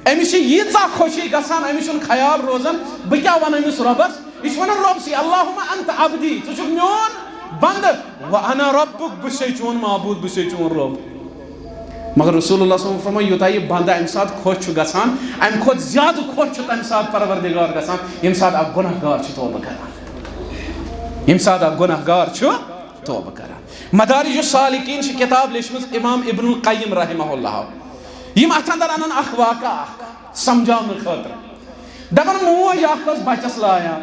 أمِس چھِ ییٖژاہ خوشی گژھان، أمِس چھُنہٕ خیال روزان بہٕ کیٛاہ وَنہٕ أمِس رۄبَس۔ یہِ چھُ وَنان رۄب سٕے، اللہم انت عبدی، ژٕ چھُکھ میون بندٕ، وانا ربک، بہٕ چھُسے چون معبود، بہٕ چھُسے چون رۄب۔ مگر رسول اللہ صلی اللہ علیہ وسلم فرموو، یوٗتاہ یہِ بنٛدٕ اَمہِ ساتہٕ خۄش چھُ گژھان، اَمہِ کھۄتہٕ زیادٕ خۄش چھُ تَمہِ ساتہٕ پروردگار گژھان، ییٚمہِ ساتہٕ اکھ گۄناہ گار چھُ توبہٕ کران۔ ییٚمہِ ساتہٕ اکھ گۄناہ گار چھُ توبہٕ کران۔ مدارج السالکین چھِ کِتاب لیچھمٕژ امام ابن القیم رحمہ اللہ۔ یِم اتھ اندر انن اکھ واقعہ اکھ سمجھاونہٕ خٲطرٕ۔ دپان، موج اکھ ٲس بچس لایان،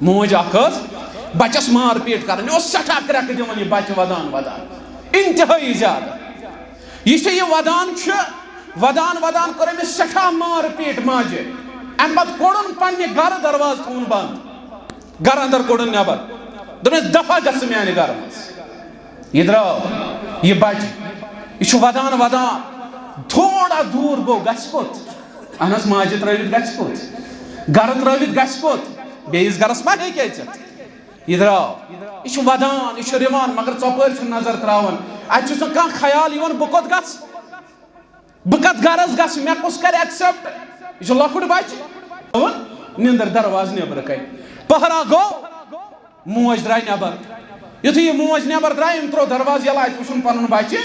موج اکھ ٲس بچس مار پیٹ کران، یہِ اوس سٮ۪ٹھاہ کرٛٮ۪کہٕ دِوان یہِ بچہِ ودان ودان، انتہٲیی زیادٕ۔ یہِ چھُ یہِ ودان چھُ، ودان ودان کوٚر أمِس سٮ۪ٹھاہ مار پیٹ ماجہِ۔ امہِ پتہٕ کوٚڑُن پننہِ گرٕ دروازٕ، تھوٚوُن بنٛد، گرٕ اندر کوٚڑُن نٮ۪بر، دوٚپنس، دفعہ گژھ ژٕ میانہِ گرٕ منٛز۔ یہِ درٛاو، یہِ بچہِ، یہِ چھُ ودان ودان، تھوڑا دوٗر گوٚو، گژھِ کوٚت؟ اہن حظ، ماجہِ ترٲوِتھ گژھِ کوٚت؟ گرٕ ترٲوِتھ گژھِ کوٚت؟ بیٚیِس گرس ما ہیٚکہِ أژِتھ؟ یہِ درٛاو، یہِ چھُ ودان، یہِ چھُ رِوان، مگر ژۄپٲرۍ چھُ نظر تراوان۔ اتہِ چھُس نہٕ کانٛہہ خیال یِوان، بہٕ کوٚت گژھٕ؟ بہٕ کتھ گرس گژھٕ؟ مےٚ کُس کرِ accept؟ یہِ چھُ لۄکُٹ بچہِ۔ نیٚنٛدٕر دروازٕ نیٚبرٕ کنہِ۔ پہرا گوٚو، موج درٛاے نٮ۪بر۔ یُتھُے یہِ موج نٮ۪بر درٛاے، أمۍ ترٛوو دروازٕ یَلہٕ، اَتہِ وٕچھُن پنُن بچہِ۔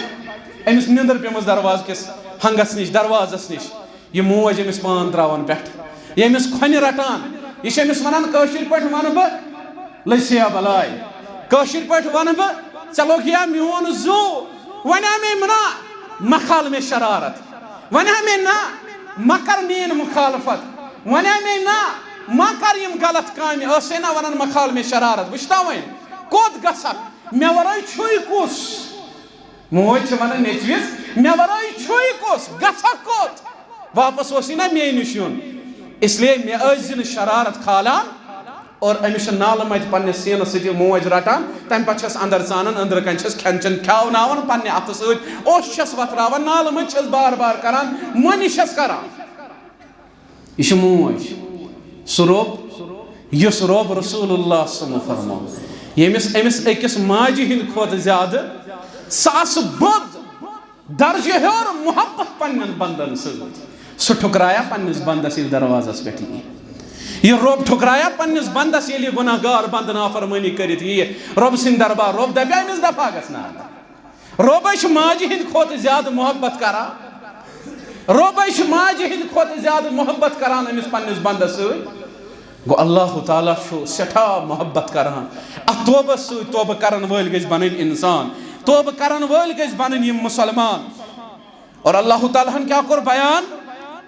أمِس نیٚنٛدٕر پیٚمٕژ دروازٕ کِس ہنٛگس نِش، دروازس نِش۔ یہِ موج أمِس پان تراوان پٮ۪ٹھٕ، یہِ أمِس کھۄنہِ رٹان، یہِ چھِ أمِس ونان، کٲشِر پٲٹھۍ ونہٕ بہٕ، لٔسیا بلاے۔ کٲشِر پٲٹھۍ ونہٕ بہٕ، ژےٚ لوٚگ یا میون زُو؟ وَنیٛا مےٚ نہ، مہ کھال مےٚ شرارت۔ وَنیٛا مےٚ نہ، مہ کر میٲنۍ مخالفت۔ وَنیٛا مےٚ نہ، مہ کر یِم غلط کامہِ۔ ٲسے نہ وَنان، مہ کھال مےٚ شرارت۔ وٕچھتا وۄنۍ، کوٚت گژھکھ؟ مےٚ ورٲے چھُے کُس؟ موج چھِ وَنان نیٚچوِس، مےٚ ورٲے چھُے کُس؟ گژھکھ کوٚت؟ واپس اوسُے نہ مے نِش یُن۔ اس لیے مےٚ ٲسۍ زِ نہٕ شرارت کھالان۔ اور أمِس چھِ نالہٕ مَتہِ پننِس سیٖنَس سۭتۍ یہِ موج رَٹان، تَمہِ پَتہٕ چھَس اَندَر ژانان، أنٛدرٕ کَنہِ چھَس کھٮ۪ن چٮ۪ن کھیٛاوناوان پننہِ اَتھٕ سۭتۍ، اوٚش چھَس وَتھراوان، نالہٕ مٔتۍ چھَس بار بار کَران، مۄنہِ چھَس کَران۔ یہِ چھِ موج، سُہ رۄب یُس رۄب رسول اللہ صلی اللہ علیہ وسلم فرموو، ییٚمِس أمِس أکِس ماجہِ ہِنٛدِ کھۄتہٕ زیادٕ ساسہٕ بوٚد درجہِ ہیوٚر محبت پننٮ۪ن بندن سۭتۍ۔ سُہ ٹھُکرایا پننِس بندس ییٚلہِ دروازس پٮ۪ٹھ یی۔ یہِ رۄب ٹھُکرایا پننِس بندس ییٚلہِ یہِ گناہ گار بندٕ نافرمٲنی کٔرِتھ یی رۄب سٕنٛدِ دربار۔ رۄب دپیا أمِس دفعہ گژھ نہٕ اندر۔ رۄبے چھُ ماجہِ ہٕنٛدِ کھۄتہٕ زیادٕ محبت کران۔ رۄبے چھُ ماجہِ ہٕنٛدِ کھۄتہٕ زیادٕ محبت کران أمِس پننِس بندس سۭتۍ۔ گوٚو، اللہ تعالیٰ چھُ سٮ۪ٹھاہ محبت کران۔ اتھ توبس سۭتۍ توبہٕ کرن وٲلۍ گژھِ بنٕنۍ انسان، توبہٕ کرن وٲلۍ گژھِ بنٕنۍ یِم مسلمان۔ اور اللہ تعالیٰ ہن کیٛاہ کوٚر بیان؟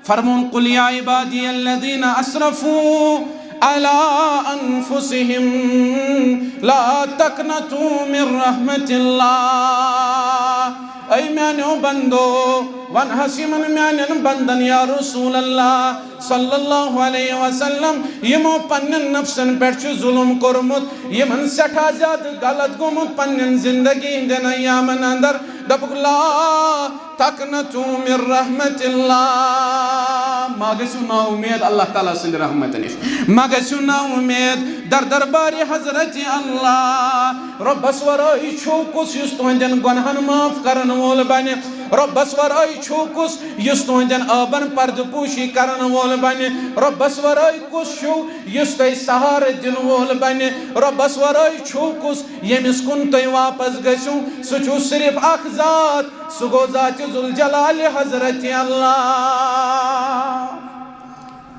فرمون، قل یا عبادی الذین اسرفوا علی انفسهم لا تقنطوا من رحمت اللہ۔ اے میانیو بندو، ون حس یمن میانٮ۪ن بندن، یا رسول اللہ صلی اللہ علیہ وسلم، یمو پننٮ۪ن نفسن پٮ۪ٹھ چھُ ظلم کوٚرمُت، یمن سٮ۪ٹھاہ زیادٕ غلط گوٚمُت پننٮ۪ن زندگی ہٕنٛدٮ۪ن ایامن اندر، دوٚپُکھ، لا تقنطوا من رحمت اللہ، ما گژھِو نا اُمید اللہ تعالیٰ سٕنٛدِ رحمت نِش، ما گژھِو نا اُمید در دربارِ حضرت اللہ۔ رۄبس ورٲے چھُو کُس یُس تُہنٛدٮ۪ن گۄنہن معاف کرن وول بنہِ؟ رۄبس ورٲے چھُو کُس یُس تُہنٛدٮ۪ن عٲبن پردٕ پوشی کرن وول بنہِ؟ رۄبس ورٲے کُس چھُو یُس تۄہہِ سہارٕ دِنہٕ وول بنہِ؟ رۄبس ورٲے چھُو کُس ییٚمِس کُن تُہۍ واپس گٔژھِو؟ سُہ چھُو صرف اکھ ذات، سُہ گوٚو ذاتِ ذوالجلال حضرت اللہ۔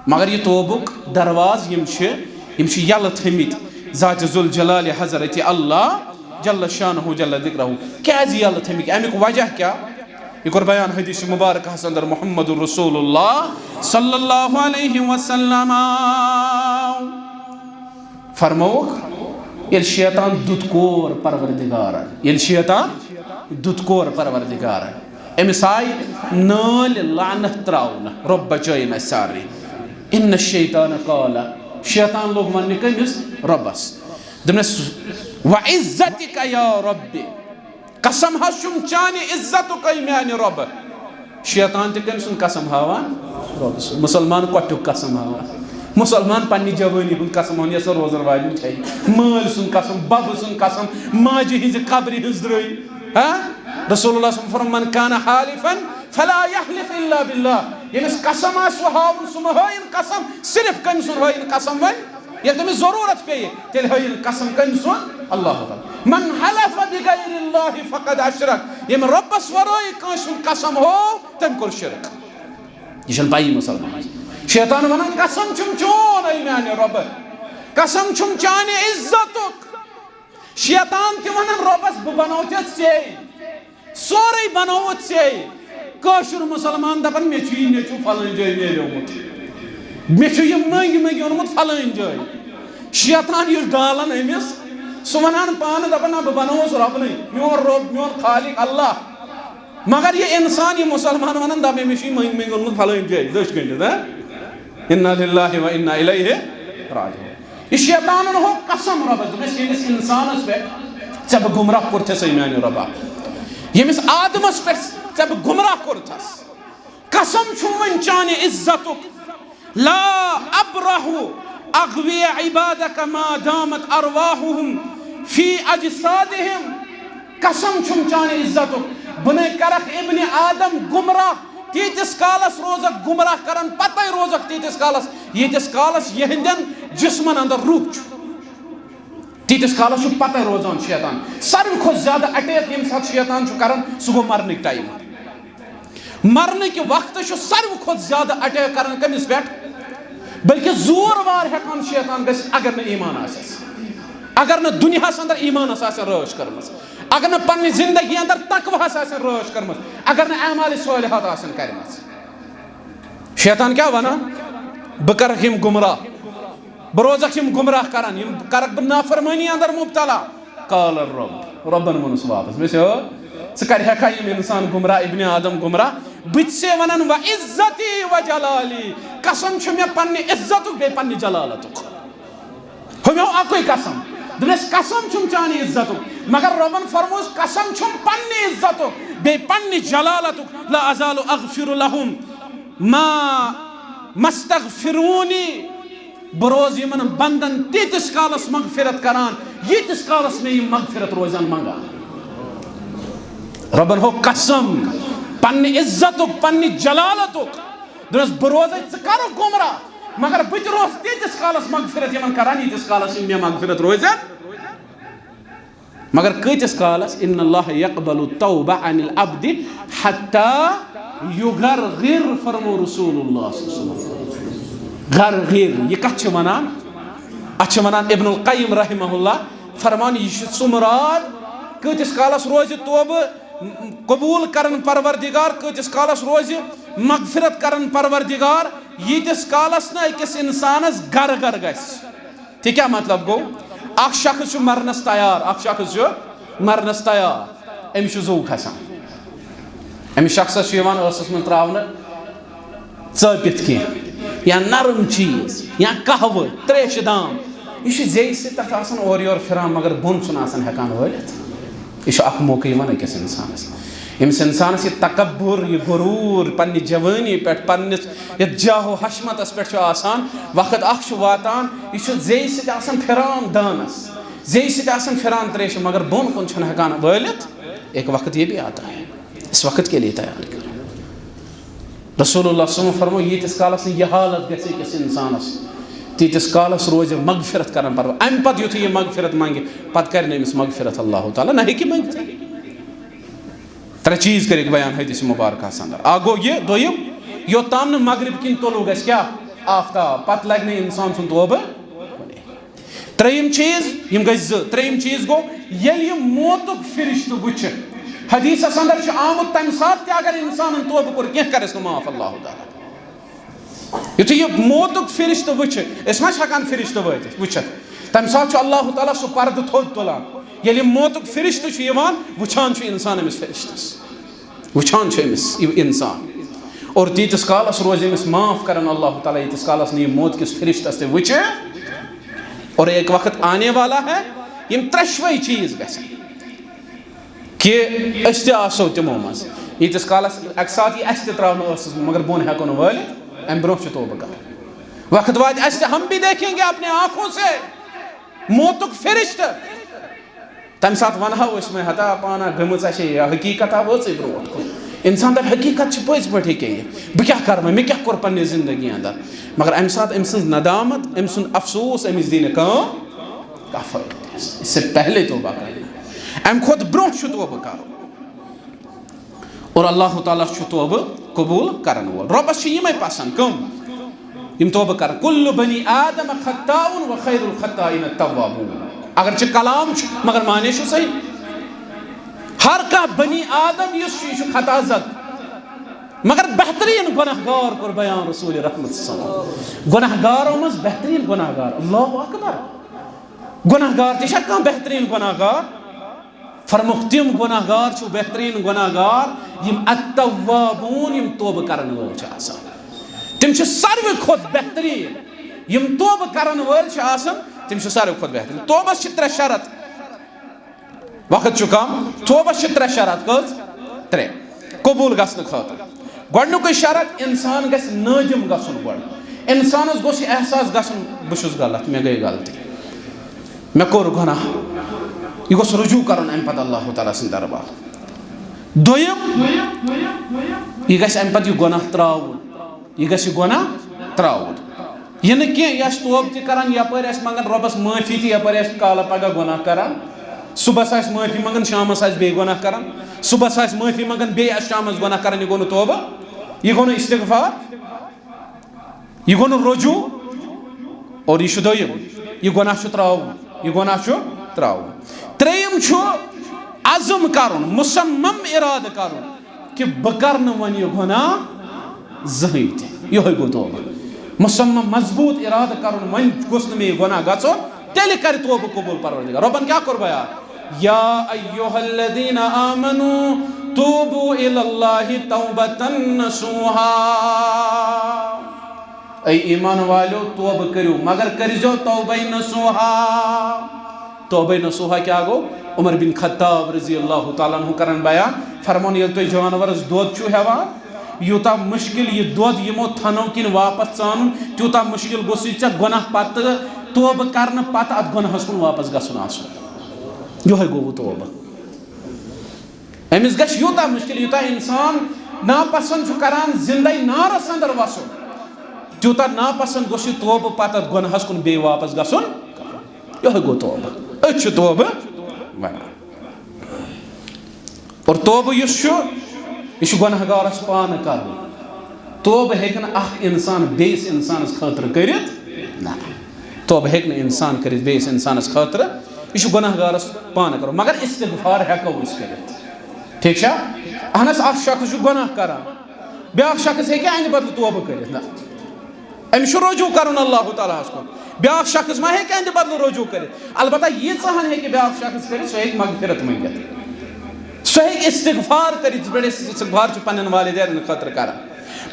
مگر یہِ توبُک دروازٕ یِم چھِ، یِم چھِ یَلہٕ تھٲمٕتۍ ذاتِ ذوالجلال حضرت اللہ جل شانہ جل ذکرہ۔ کیٛازِ یَلہٕ تھٲمٕتۍ؟ اَمیُک وجہ کیٛاہ؟ یہِ کوٚر بیان حدیث مبارکہس اندر محمد رسول اللہ صلی اللہ علیہ وسلم۔ فرمووُکھ، ییٚلہِ شیطان دُت کور پروردگارن، ییٚلہِ شیطان دُت کور پروردگارن، أمِس آیہِ نٲلۍ لعنت تراونہٕ، رۄب بچٲیِن اَسہِ سارنٕے۔ ان الشیطان قال، شیطان لوٚگ وننہِ کٔمِس؟ رۄبس۔ دوٚپنس، وعزتک یا رب، قسم حظ چھُم چانہِ عزتُک، اے میانہِ رۄبہٕ۔ شیطان تہِ کٔمۍ سُنٛد قسم ہاوان؟ رۄبہٕ سُنٛد۔ مُسلمان کۄٹھیُک قسم ہاوان۔ مُسلمان پننہِ جوٲنی ہُنٛد قسم ہاوان، یۄس سۄ روزن واجٮ۪ن چھےٚ۔ مٲلۍ سُنٛد قسم، ببہٕ سُنٛد قسم، ماجہِ ہٕنٛزِ قبرِ ہٕنٛز درٲے۔ ہاں؟ رسول اللہ صلی اللہ علیہ وسلم فرموو، من کان حالفا فلا یحلف الا باللہ۔ ییٚمِس قسم آسہِ سُہ ہاوُن، سُہ مہ ہٲیِن قسم، صرف کٔمۍ سُنٛد ہٲیِن قسم وۄنۍ؟ ییٚلہِ تٔمِس ضروٗرت پیٚیہِ، تیٚلہِ ہٲیِن قسم کٔمۍ سُنٛد؟ اللہ تعالیٰ۔ من حلف بغیر اللہ فقد اشرک، ییٚمۍ رۄبَس ورٲے کٲنٛسہِ ہُنٛد قسم ہوو، تٔمۍ کوٚر شرک۔ یہِ چھُنہٕ پَیی مُسلمانَس۔ شیطان وَنان، قسم چھُم چون، اے میانہِ رۄبہٕ، قسم چھُم چانہِ عزتُک۔ شیطان تہِ وَنان، رۄبَس، بہٕ بَناوٕ ژےٚ ژے، سورُے بَنووُتھ ژے۔ کٲشُر مُسلمان دَپان، مےٚ چھُ یہِ نیٚچوٗ فَلٲنۍ جایہِ میلیومُت، مےٚ چھُ یہِ مٔنٛگۍ مٔنٛگۍ اوٚنمُت فَلٲنۍ جایہِ۔ شیطان یُس ڈالان أمِس، سُہ وَنان پانہٕ، دَپان، نہ، بہٕ بَنووُس رۄبنٕے، میون رۄب، میون خالق اللہ۔ مگر یہِ اِنسان، یہِ مُسلمان وَنان، دَپان، مےٚ چھُ یہِ مٔنٛگۍ مٔنٛگۍ اوٚنمُت فَلٲنۍ جایہِ، دٔچھ گٔنٛڈِتھ، ہہ؟ اِنّا لِلّٰہِ وَإِنّا إِلَيْهِ راجِعُونَ۔ یہِ شیطانَن ہوو قسم رۄبَس، دوٚپنَس، ییٚمِس اِنسانَس پٮ۪ٹھ ژےٚ بہٕ گُمراہ کوٚرتھَس، اے میٛانہِ رۄبا، ییٚمِس آدمَس پٮ۪ٹھ ژےٚ بہٕ گُمراہ کوٚرتھَس، قسم چھُم وۄنۍ چانہِ عزتُک، لا أبرح أغوي عبادك ما دامت أرواحهم في أجسادهم۔ قسم چھُم چانہِ عزتُک، بہٕ نے کرکھ ابن آدم گمراہ تیٖتِس کالس، روزکھ گمراہ کران، پتے روزکھ تیٖتِس کالس، ییٖتِس کالس یِہنٛدٮ۪ن جسمن اندر روح چھُ۔ تیٖتِس کالس چھُ پتے روزان شیطان۔ ساروی کھۄتہٕ زیادٕ اٹیک ییٚمہِ ساتہٕ شیطان چھُ کران، سُہ گوٚو مرنٕکۍ ٹایمہٕ۔ مرنہٕ کہِ وقتہٕ چھُ ساروی کھۄتہٕ زیادٕ اٹیک کران کٔمِس پٮ۪ٹھ؟ بلکہِ زور وار ہٮ۪کان شیطان گٔژھِتھ، اگر نہٕ ایمان آسٮ۪س، اگر نہٕ دُنیاہس اندر ایمانس آسن رٲچھ کٔرمٕژ، اگر نہٕ پننہِ زندگی اندر تقوہس آسن رٲچھ کٔرمٕژ، اگر نہٕ اعمال صالحات آسن کرِمژٕ۔ شیطان کیٛاہ ونان؟ بہٕ کرکھ یِم گمراہ، بہٕ روزکھ یِم گمراہ کران، یِم کرکھ بہٕ نافرمٲنی اندر مبتلا۔ قال الرب، رۄبن ووٚنُس واپس، مےٚ چھِ، ژٕ کر ہٮ۪کھا یِم انسان گمراہ، ابن آدم گمراہ؟ بہٕ تہِ چھسے ونان، و عزتی و جلالی، قسم چھُ مےٚ پننہِ عزتُک بیٚیہِ پننہِ جلالتُک۔ ہُمیو اکُے قسم، دوٚپنس، قسم چھُم چانہِ عزتُک، مگر رۄبن فرمووُس، قسم چھُم پننہِ عزتُک بیٚیہِ پننہِ جلالتُک، لا ازال اغفر لهم ما مستغفرونی، بہٕ روزٕ یِمن بندن تیٖتِس کالس مغفرت کران، ییٖتِس کالس مےٚ یِم مغفرت روزن منگان۔ رۄبن ہوو قسم پننہِ عزتُک، پننہِ جلالتُک، دوٚپنس، بہٕ روزے، ژٕ کرُکھ گمراہ، مگر بہٕ تہِ روزٕ تیٖتِس کالس مغفرت یِمن کران، ییٖتِس کالس یِم مےٚ مغفرت روزن۔ مگر کۭتِس کالس؟ ان اللہ یقبل التوبہ عن العبد حتی یغرغر، فرمو رسول اللہ صلی اللہ علیہ وسلم۔ غرغر، یہِ کتھ چھِ ونان؟ اتھ چھِ ونان ابن القیم رحمہ اللہ فرمان، یہِ چھُ سُہ مراد، کۭتِس کالس روزِ توبہٕ قبول کرن پروردگار، کۭتِس کالس روزِ مغفرت کرن پروردگار، ییٖتِس کالس نہٕ أکِس انسانس غرغر گژھِ۔ تہِ کیٛاہ مطلب گوٚو؟ اکھ شخص چھُ مرنس تیار، اکھ شخص چھُ مرنس تیار، أمِس چھُ زُو کھسان، أمِس شخصس چھُ یِوان ٲسس منٛز تراونہٕ ژٲپِتھ کینٛہہ، یا نرم چیٖز، یا قہوٕ، تریشہِ دام، یہِ چھُ زیٚیہِ سۭتۍ تتھ آسان اورٕ یورٕ پھران، مگر بۄن چھُنہٕ آسان ہٮ۪کان وٲلِتھ۔ یہِ چھُ اکھ موقعہٕ یِوان أکِس انسانس۔ ییٚمِس انسانس یہِ تکبر، یہِ غروٗر پننہِ جوٲنی پٮ۪ٹھ، پننِس یتھ جاہ و حشمتس پٮ۪ٹھ چھُ آسان، وقت اکھ چھُ واتان، یہِ چھُ زیٚیہِ سۭتۍ آسان پھران دانس، زیٚیہِ سۭتۍ آسان پھران تریشہِ، مگر بۄن کُن چھُنہٕ ہٮ۪کان وٲلِتھ۔ ایک وقت یہ بھی آتا ہے، اس وقت کے لیے تیار کرو۔ رسول اللہ صلی اللہ علیہ وسلم فرمو، ییٖتِس کالس نہٕ یہِ حالت گژھِ أکِس انسانس، تیٖتِس کالس روزِ مغفرت کرن پروردگار۔ امہِ پتہٕ یُتھُے یہِ مغفرت منگہِ، پتہٕ کرِ نہٕ أمِس مغفرت اللہ تعالیٰ، نہ ہیٚکہِ منگتھٕے۔ ترٛےٚ چیٖز کٔرِکھ بیان حدیث مبارکہس اندر۔ اکھ گوٚو یہِ، دوٚیِم، یوٚتام نہٕ مغرب کِنۍ طلوع گژھِ کیٛاہ؟ آفتاب، پتہٕ لگہِ نہٕ انسان سُنٛد توبہٕ۔ ترٛیٚیِم چیٖز، یِم گٔے زٕ۔ ترٛیٚیِم چیٖز گوٚو، ییٚلہِ یہِ موتُک فرشتہٕ وٕچھِ، حدیثس اندر چھُ آمُت، تمہِ ساتہٕ تہِ اگر انسانن توبہٕ کوٚر، کینٛہہ کرٮ۪س نہٕ معاف اللہ تعالیٰ۔ یُتھُے یہِ موتُک فرشتہٕ وٕچھِ، أسۍ ما چھِ ہٮ۪کان فرشتہٕ وٲتِتھ، وٕچھِتھ؟ تَمہِ ساتہٕ چھُ اللہ تعالیٰ سُہ پردٕ تھوٚد تُلان۔ ییٚلہِ یہِ موتُک فرشتہٕ چھُ یِوان، وٕچھان چھُ اِنسان أمِس فرشتس، وٕچھان چھُ أمِس یہِ اِنسان۔ اور تیٖتِس کالس روزِ أمِس معاف کران اللہ تعالیٰ، ییٖتِس کالس نہٕ یہِ موت کِس فرشتس تہِ وٕچھِ۔ اور ایک وقت آنے والا ہے، یِم ترٛٮ۪شوَے چیٖز گژھن۔ کہ أسۍ تہِ آسو تِمو منٛز۔ ییٖتِس کالس اَکہِ ساتہٕ یی اَسہِ تہِ ترٛاونہٕ ٲسَس منٛز، مگر بۄن ہٮ۪کو نہٕ وٲلِتھ، اَمہِ برٛونٛہہ چھُ توبہٕ کَرُن۔ وقت واتہِ، اَسہِ تہِ، ہم بھی دیکھیں گے اپنے آنکھوں سے موتُک فرشتہٕ۔ تَمہِ ساتہٕ وَنہو أسۍ وۄنۍ، ہتا پانا گٔمٕژ اَسے یہِ حقیٖقت ہا وٲژٕے برٛونٛٹھ کُن۔ انسان دپہِ، حقیقت چھِ پٔزۍ پٲٹھۍ یہِ کیٛاہ یہِ؟ بہٕ کیٛاہ کرٕ وۄنۍ؟ مےٚ کیٛاہ کوٚر پننہِ زندگی اندر؟ مگر امہِ ساتہٕ أمۍ سٕنٛز ندامت، أمۍ سُنٛد افسوس، أمِس دی نہٕ کانٛہہ، کانٛہہ فٲیدٕ۔ اس سے پہلے توبہ کرنا۔ امہِ کھۄتہٕ برونٛہہ چھُ توبہٕ کرُن۔ اور اللہ تعالیٰ چھُ توبہٕ قبول کرن وول۔ رۄبس چھِ یِمے پسند۔ کم؟ یِم توبہٕ کرن۔ کل بنی آدم خطاء و خیر الخطائین التوابون۔ اگرچہ کلام چھُ، مگر معنی چھُ صحیح۔ ہر کانٛہہ بنی آدم یُس چھُ، یہِ چھُ خطا زد، مگر بہترین گناہ گار کوٚر بیان رسول رحمت صلی اللہ علیہ وسلم۔ گناہ گارو منٛز بہترین گناہ گار۔ اللہ اکبر۔ گناہ گار تہِ چھا کانٛہہ بہترین گناہ گار؟ فرموکھ، تِم گناہ گار چھِ بہترین گناہ گار، یِم التوابون، یِم توبہٕ کرن وٲلۍ چھِ آسان۔ تِم چھِ ساروی کھۄتہٕ بہترین۔ یِم توبہٕ کرن وٲلۍ چھِ آسان، تِم چھِ ساروی کھۄتہٕ بہترین۔ توبس چھِ ترٛےٚ شرط۔ وقت چھُ کم۔ توبس چھِ ترٛےٚ شرط۔ کٔژ؟ ترٛےٚ۔ قبول گژھنہٕ خٲطرٕ۔ گۄڈٕنیُکُے شرط، انسان گژھِ نٲدِم گژھُن گۄڈٕ۔ انسانس گوٚژھ یہِ احساس گژھُن، بہٕ چھُس غلط، مےٚ گٔے غلطی، مےٚ کوٚر گۄناہ۔ یہِ گوٚژھ رجوع کرُن امہِ پتہٕ اللہ تعالیٰ سٕنٛدِ دربار۔ دوٚیِم، یہِ گژھِ امہِ پتہٕ یہِ گۄناہ ترٛاوُن۔ یہِ گژھِ یہِ گۄناہ ترٛاوُن۔ یہِ نہٕ کینٛہہ، یہِ آسہِ توبہٕ تہِ کران، یپٲرۍ آسہِ منٛگان رۄبس معٲفی تہِ، یپٲرۍ آسہِ کالہٕ پگاہ گۄناہ کران۔ صُبحس آسہِ معٲفی منٛگان، شامس آسہِ بیٚیہِ گۄناہ کران۔ صُبحس آسہِ معٲفی منٛگان، بیٚیہِ آسہِ شامس گۄناہ کران۔ یہِ گوٚو نہٕ توبہٕ، یہِ گوٚو نہٕ استغفار، یہِ گوٚو نہٕ رجوع۔ اور یہِ چھُ دوٚیِم، یہِ گۄناہ چھُ ترٛاوُن، یہِ گۄناہ چھُ ترٛاوُن۔ ترٛیٚیِم چھُ عزم کرُن، مصمم ارادٕ کرُن۔ کہِ بہٕ کرٕ نہٕ وۄنۍ یہِ گۄناہ زٕہٕنۍ تہِ۔ یِہوٚے گوٚو توبہٕ۔ مصمم، مضبوٗط اِرادٕ کرُن، وۄنۍ گوٚژھ نہٕ مےٚ یہِ گۄناہ گژھُن، تیٚلہِ کرِ توبہٕ قبوٗل پروردگار۔ رۄبن کیٛاہ کوٚر بیان؟ یا ایھا الذین آمنوا توبوا الی اللہ توبۃ نصوحا۔ اے ایمان والیو، توبہٕ کٔرِو، مگر کٔرۍزیو توبَے نصوحا۔ توبَے نصوحا کیٛاہ گوٚو؟ عمر بن خطاب رضی اللہ تعالیٰ عنہ کرن بیان، فرماوان، ییٚلہِ تُہۍ جانورس دۄد چھِو ہٮ۪وان، یوٗتاہ مُشکِل یہِ دۄد یِمو تھنو کِنۍ واپس ژانُن، تیوٗتاہ مُشکِل گوٚژھُے ژےٚ گۄناہ پتہٕ، توبہٕ کرنہٕ پتہٕ، اتھ گۄناہس کُن واپس گژھُن آسُن۔ یِہوٚے گوٚو توبہٕ۔ أمِس گژھِ یوٗتاہ مُشکِل، یوٗتاہ اِنسان ناپسنٛد چھُ کران زِندَے نارَس اندر وَسُن، تیوٗتاہ ناپسنٛد گوٚژھ یہِ توبہٕ پتہٕ اَتھ گۄناہَس کُن بیٚیہِ واپس گژھُن۔ یِہوٚے گوٚو توبہٕ۔ أتھۍ چھُ توبہٕ وَنان۔ اور توبہٕ یُس چھُ، یہِ چھُ گۄناہ گارَس پانہٕ کَرُن۔ توبہٕ ہیٚکہِ نہٕ اَکھ اِنسان بیٚیِس اِنسانَس خٲطرٕ کٔرِتھ۔ نہ، توبہٕ ہیٚکہِ نہٕ اِنسان کٔرِتھ بیٚیِس اِنسانَس خٲطرٕ۔ یہِ چھُ گۄناہ گارَس پانہٕ کَرُن، مگر استغفار ہٮ۪کو أسۍ کٔرِتھ۔ ٹھیٖک چھا؟ اہن حظ، اَکھ شخص چھُ گۄناہ کَران، بیٛاکھ شخص ہیٚکہِ اَمہِ بدلہٕ توبہٕ کٔرِتھ؟ نہ، أمِس چھُ رجوع کَرُن اللہ تعالیٰ ہَس کُن۔ بیٛاکھ شخص ما ہیٚکہِ اَمہِ بدلہٕ رجوع کٔرِتھ؟ البتہ ییٖژاہَن ہیٚکہِ بیٛاکھ شخص کٔرِتھ، سُہ ہیٚکہِ مغفرت مٔنٛگِتھ، سُہ ہیٚکہِ استغفار کٔرِتھ، یِتھ پٲٹھۍ أسۍ استغفار چھِ پنٛنٮ۪ن والدینَن خٲطرٕ کَران،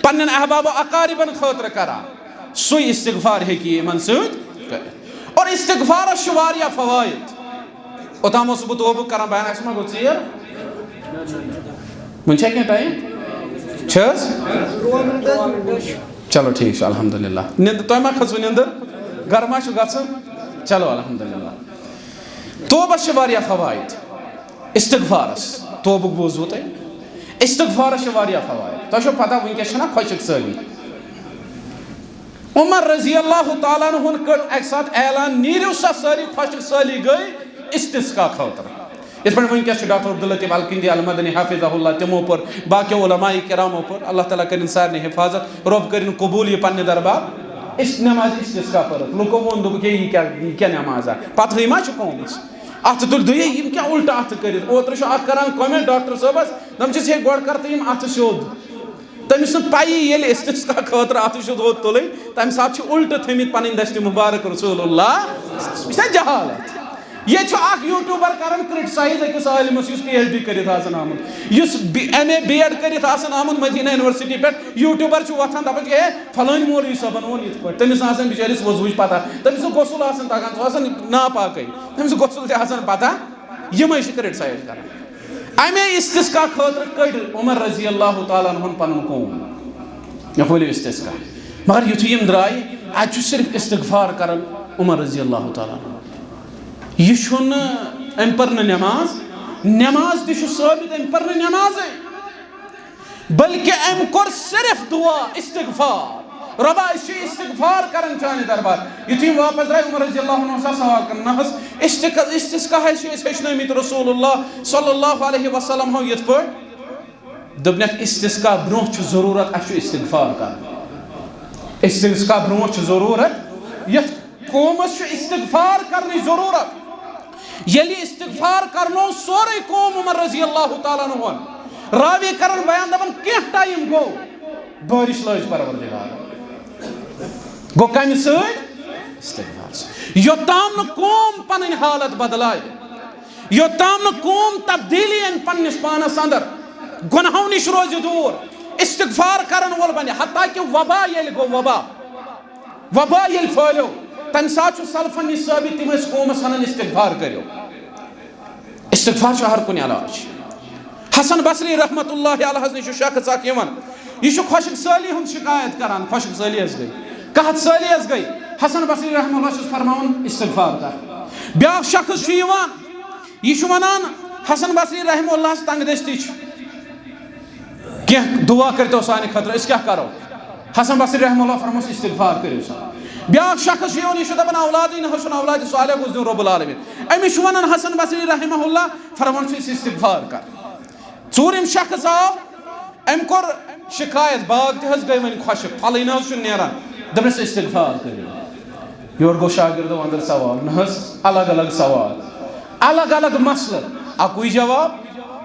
پنٛنٮ۪ن احباب و اقاربَن خٲطرٕ کَران۔ سُے استغفار ہیٚکہِ یہِ یِمن سۭتۍ کٔرِتھ۔ اور استغفارس چھِ واریاہ فوائد۔ اوٚتام اوسُس بہٕ توبہٕ کران، بیان اَسہِ ما گوٚو ژیر؟ وُنہِ چھا کینٛہہ ٹایم؟ چھِ حظ؟ چلو ٹھیٖک چھُ، الحمدللہ۔ نِندٕ، تۄہہِ ما کھٔژوٕ نِندٕ؟ گرٕ ما چھُ گژھُن؟ چلو الحمدللہ۔ توبس چھِ واریاہ فوائد۔ استغفارس، توبُک بوٗزوٕ تۄہہِ؟ استغفارس چھِ واریاہ فوائد۔ تۄہہِ چھو پتہ وٕنکیٚس چھَنا خۄشک سٲلی؟ عمر رضی اللہ تعالیٰ عنہُن کٔر اَکہِ ساتہٕ اعلان، "نیٖرِو سا سٲری خۄشک سٲلی گٔے استسقا خٲطرٕ۔" یِتھ پٲٹھۍ وٕنکیٚس چھُ ڈاکٹر عبداللطیف الکندی المدنی حفظہ اللہ، تِمو پوٚر، باقیو علماء کرامو پوٚر، اللہ تعالیٰ کٔرِن سارنٕے حفاظت، رۄب کٔرِن قبوٗل یہِ پننہِ دربار۔ اس-، نماز استسقا پٔرٕکھ، لُکو ووٚن، دوٚپُکھ، "ہے، یہِ کیٛاہ، یہِ کیٛاہ نمازا؟ پتہٕے ما چھُ قومس؟" اَتھٕ تُلۍ، دوٚپُکھ، "ہے، یِم کیٛاہ الٹہٕ اَتھٕ کٔرِتھ؟" اوترٕ چھُ اَکھ کران comment ڈاکٹر صٲبس، دَپان چھِس، "ہے، گۄڈٕ کر تہٕ یِم اَتھٕ سیوٚد۔" تٔمِس چھُنہٕ پَیی، ییٚلہِ استسقا خٲطرٕ اَتھٕ چھُ تھوٚد تُلٕنۍ، تَمہِ ساتہٕ چھِ اُلٹہٕ تھٲمٕتۍ پَنٕنۍ دَستہِ مُبارک رسول اللہ۔ یہِ چھےٚ جہالت۔ ییٚتہِ چھُ اَکھ YouTuber کران criticize أکِس عٲلمَس، یُس PhD کٔرِتھ آسان آمُت، یُس بی-، MA B.Ed کٔرِتھ آسان آمُت مدینہ یونیورسٹی پٮ۪ٹھ۔ YouTuber چھُ وۄتھان، دَپان چھُ، "ہے، فلٲنۍ مولوی صٲبَن ووٚن یِتھ پٲٹھۍ۔" تٔمِس نہٕ آسان بِچٲرِس وضوٗہٕچ پَتہ، تٔمِس چھُ غسل آسان تَگان، سُہ آسان ناپاکٕے، تٔمِس چھُ غسل تہِ آسان پَتہ۔ یِمَے چھِ criticize کران۔ اَمے استسقا خٲطرٕ کٔڑۍ عمر رضی اللہ تعالیٰ عنہُن پنُن قوم۔ مےٚ کھوٗلِو استسقا۔ مگر یُتھُے یِم درٛاے، اَتہِ چھُ صرف استغفار کران عمر رضی اللہ تعالیٰ عنہ۔ یہِ چھُنہٕ، أمۍ پٔر نہٕ نٮ۪ماز، نٮ۪ماز تہِ چھُ ثٲبت، أمۍ پٔر نہٕ نٮ۪مازٕے۔ بلکہ أمۍ کوٚر صرف دعا، استغفار۔ رۄبا، أسۍ چھِ استغفار کران چانہِ دربار۔ یُتھُے یِم واپس درٛاے، عمر رضی اللہ عنہ اوس سوال کران، نہ حظ، استق-، استسقا حظ چھِ أسۍ ہیٚچھنٲومٕتۍ رسول اللہ صلی اللہ علیہ وسلم ہو یِتھ پٲٹھۍ۔ دوٚپنَکھ، استسقا برونٛہہ چھُ ضروٗرت، اَسہِ چھُ استغفار کرُن۔ استسقا برونٛہہ چھُ ضروٗرت، یَتھ قومس چھُ استغفار کرنٕچ ضروٗرت۔ ییٚلہِ استغفار کرنو سورُے قوم عمر رضی اللہ تعالیٰ عنہ، راوی کرن بیان، دپان، کینٛہہ ٹائم گوٚو، بارش لٲج پروردگار۔ گوٚو کمہِ سۭتۍ؟ استغفار سۭتۍ۔ یوٚتام نہٕ قوم پنٕنۍ حالت بدلایہِ، یوٚتام نہٕ قوم تبدیلی انہِ پننِس پانس اندر، گۄنہو نِش روزِ دوٗر، استغفار کرن وول بنہِ، حتیٰ کہ وبا ییٚلہِ گوٚو، وبا، وبا ییٚلہِ پھٲلیو، تمہِ ساتہٕ چھُ سلفن نِش ثٲبت، تِم ٲسۍ قومس ونان، استغفار کٔرِو۔ استغفار چھُ ہر کُنہِ علاج۔ حسن بصری رحمت اللہ علیہ نِش چھُ شخص اکھ یِوان، یہِ چھُ خۄشک سٲلی ہُنٛد شکایت کران، خۄشک سٲلی حظ گٔے، قحط سٲلی حظ گٔے۔ حسن بصری رحمہ اللہ چھُس فرماوان، استغفار کر۔ بیٛاکھ شخص چھُ یِوان، یہِ چھُ ونان، حسن بصری رحمہ اللہس تنگ دستی چھِ، کینٛہہ دعا کٔرتو سانہِ خٲطرٕ، أسۍ کیٛاہ کرو؟ حسن بصری رحمہ اللہ فرموس، استغفار کٔرِو سا۔ بیٛاکھ شخص چھُ یِوان، یہِ چھُ دپان، اولادٕے نہ حظ چھُنہٕ، اولادِ صالح گوٚژھ دیُن رب العالمین۔ أمِس چھُ ونان حسن بصری رحمہ اللہ، فرمان چھُ، أسۍ استغفار کر۔ ژوٗرِم شخص آو، أمۍ کوٚر شکایت، باغ تہِ حظ گٔے وۄنۍ خۄشک، پھلٕے نہ حظ چھُنہٕ نیران۔ دوٚپنس، استغفار کٔرِو۔ یورٕ گوٚو شاگردو اندر سوال، نہ حظ، الگ الگ سوال، الگ الگ مسلہٕ، اکُے جواب۔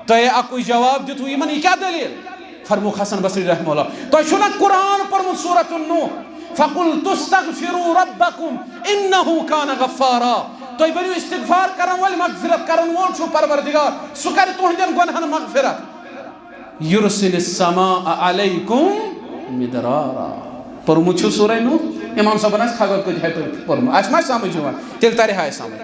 تۄہہِ اکُے جواب دیُتوُ یِمن، یہِ کیٛاہ دٔلیٖل؟ فرمووُکھ حسن بصری رحمہ اللہ، تۄہہِ چھُو نا قرآن پوٚرمُت سورۃ النوح، فقلت استغفروا ربکم انہ کان غفارا۔ تُہۍ بٔنِو استغفار کرن وٲلۍ، مغفرت کرن وول چھُ پروردگار، سُہ کرِ تُہنٛدٮ۪ن گۄنہن مغفرت۔ یرسل السماء علیکم مدرارا۔ پوٚرمُت چھُ سورہ نوح؟ امام صٲبن آسہِ خبر کۭتہِ ہَتہِ پوٚرمُت، آسہِ ما سمجھ یِوان؟ تیٚلہِ ترِ ہا سمجھ۔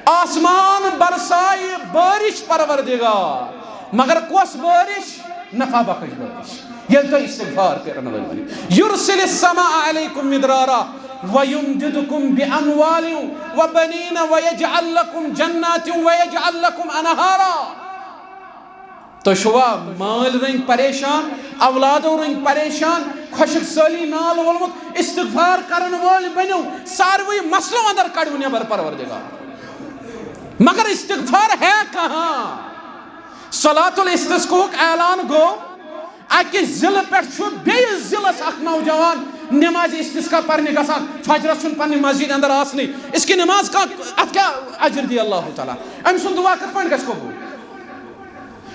آسمان برسایہِ بٲرِش پروردگار، مگر کۄس بٲرِش؟ نفع بخش بٲرِش۔ ییٚلہِ تُہۍ استغفار کرن وٲلۍ بٔنِو۔ یرسل السماء علیکم مدرارا ویمددکم باموال وبنین ویجعل لکم جنات ویجعل لکم انہارا۔ تُہۍ چھِوا مٲلۍ رٔنگۍ پریشان، اولادو رٔنگۍ پریشان، خۄشک سٲلی نال وولمُت، استغفار کرن وٲلۍ بٔنِو، ساروٕے مسلو اندر کڑِو نٮ۪بر پروردگار۔ مگر استغفار ہے کہاں؟ صلاۃ الاستسقاء ہُک اعلان گوٚو، اکہِ ضلعہٕ پٮ۪ٹھ چھُ بیٚیِس ضلعس اکھ نوجوان نماز استسقاء پرنہِ گژھان، فجرس چھُنہٕ پننہِ مسجد اندر آسنٕے۔ اس کی نماز کا، اتھ کیٛاہ اجر دی اللہ تعالیٰ؟ أمۍ سُنٛد دعا کِتھ پٲٹھۍ گژھِ قبول؟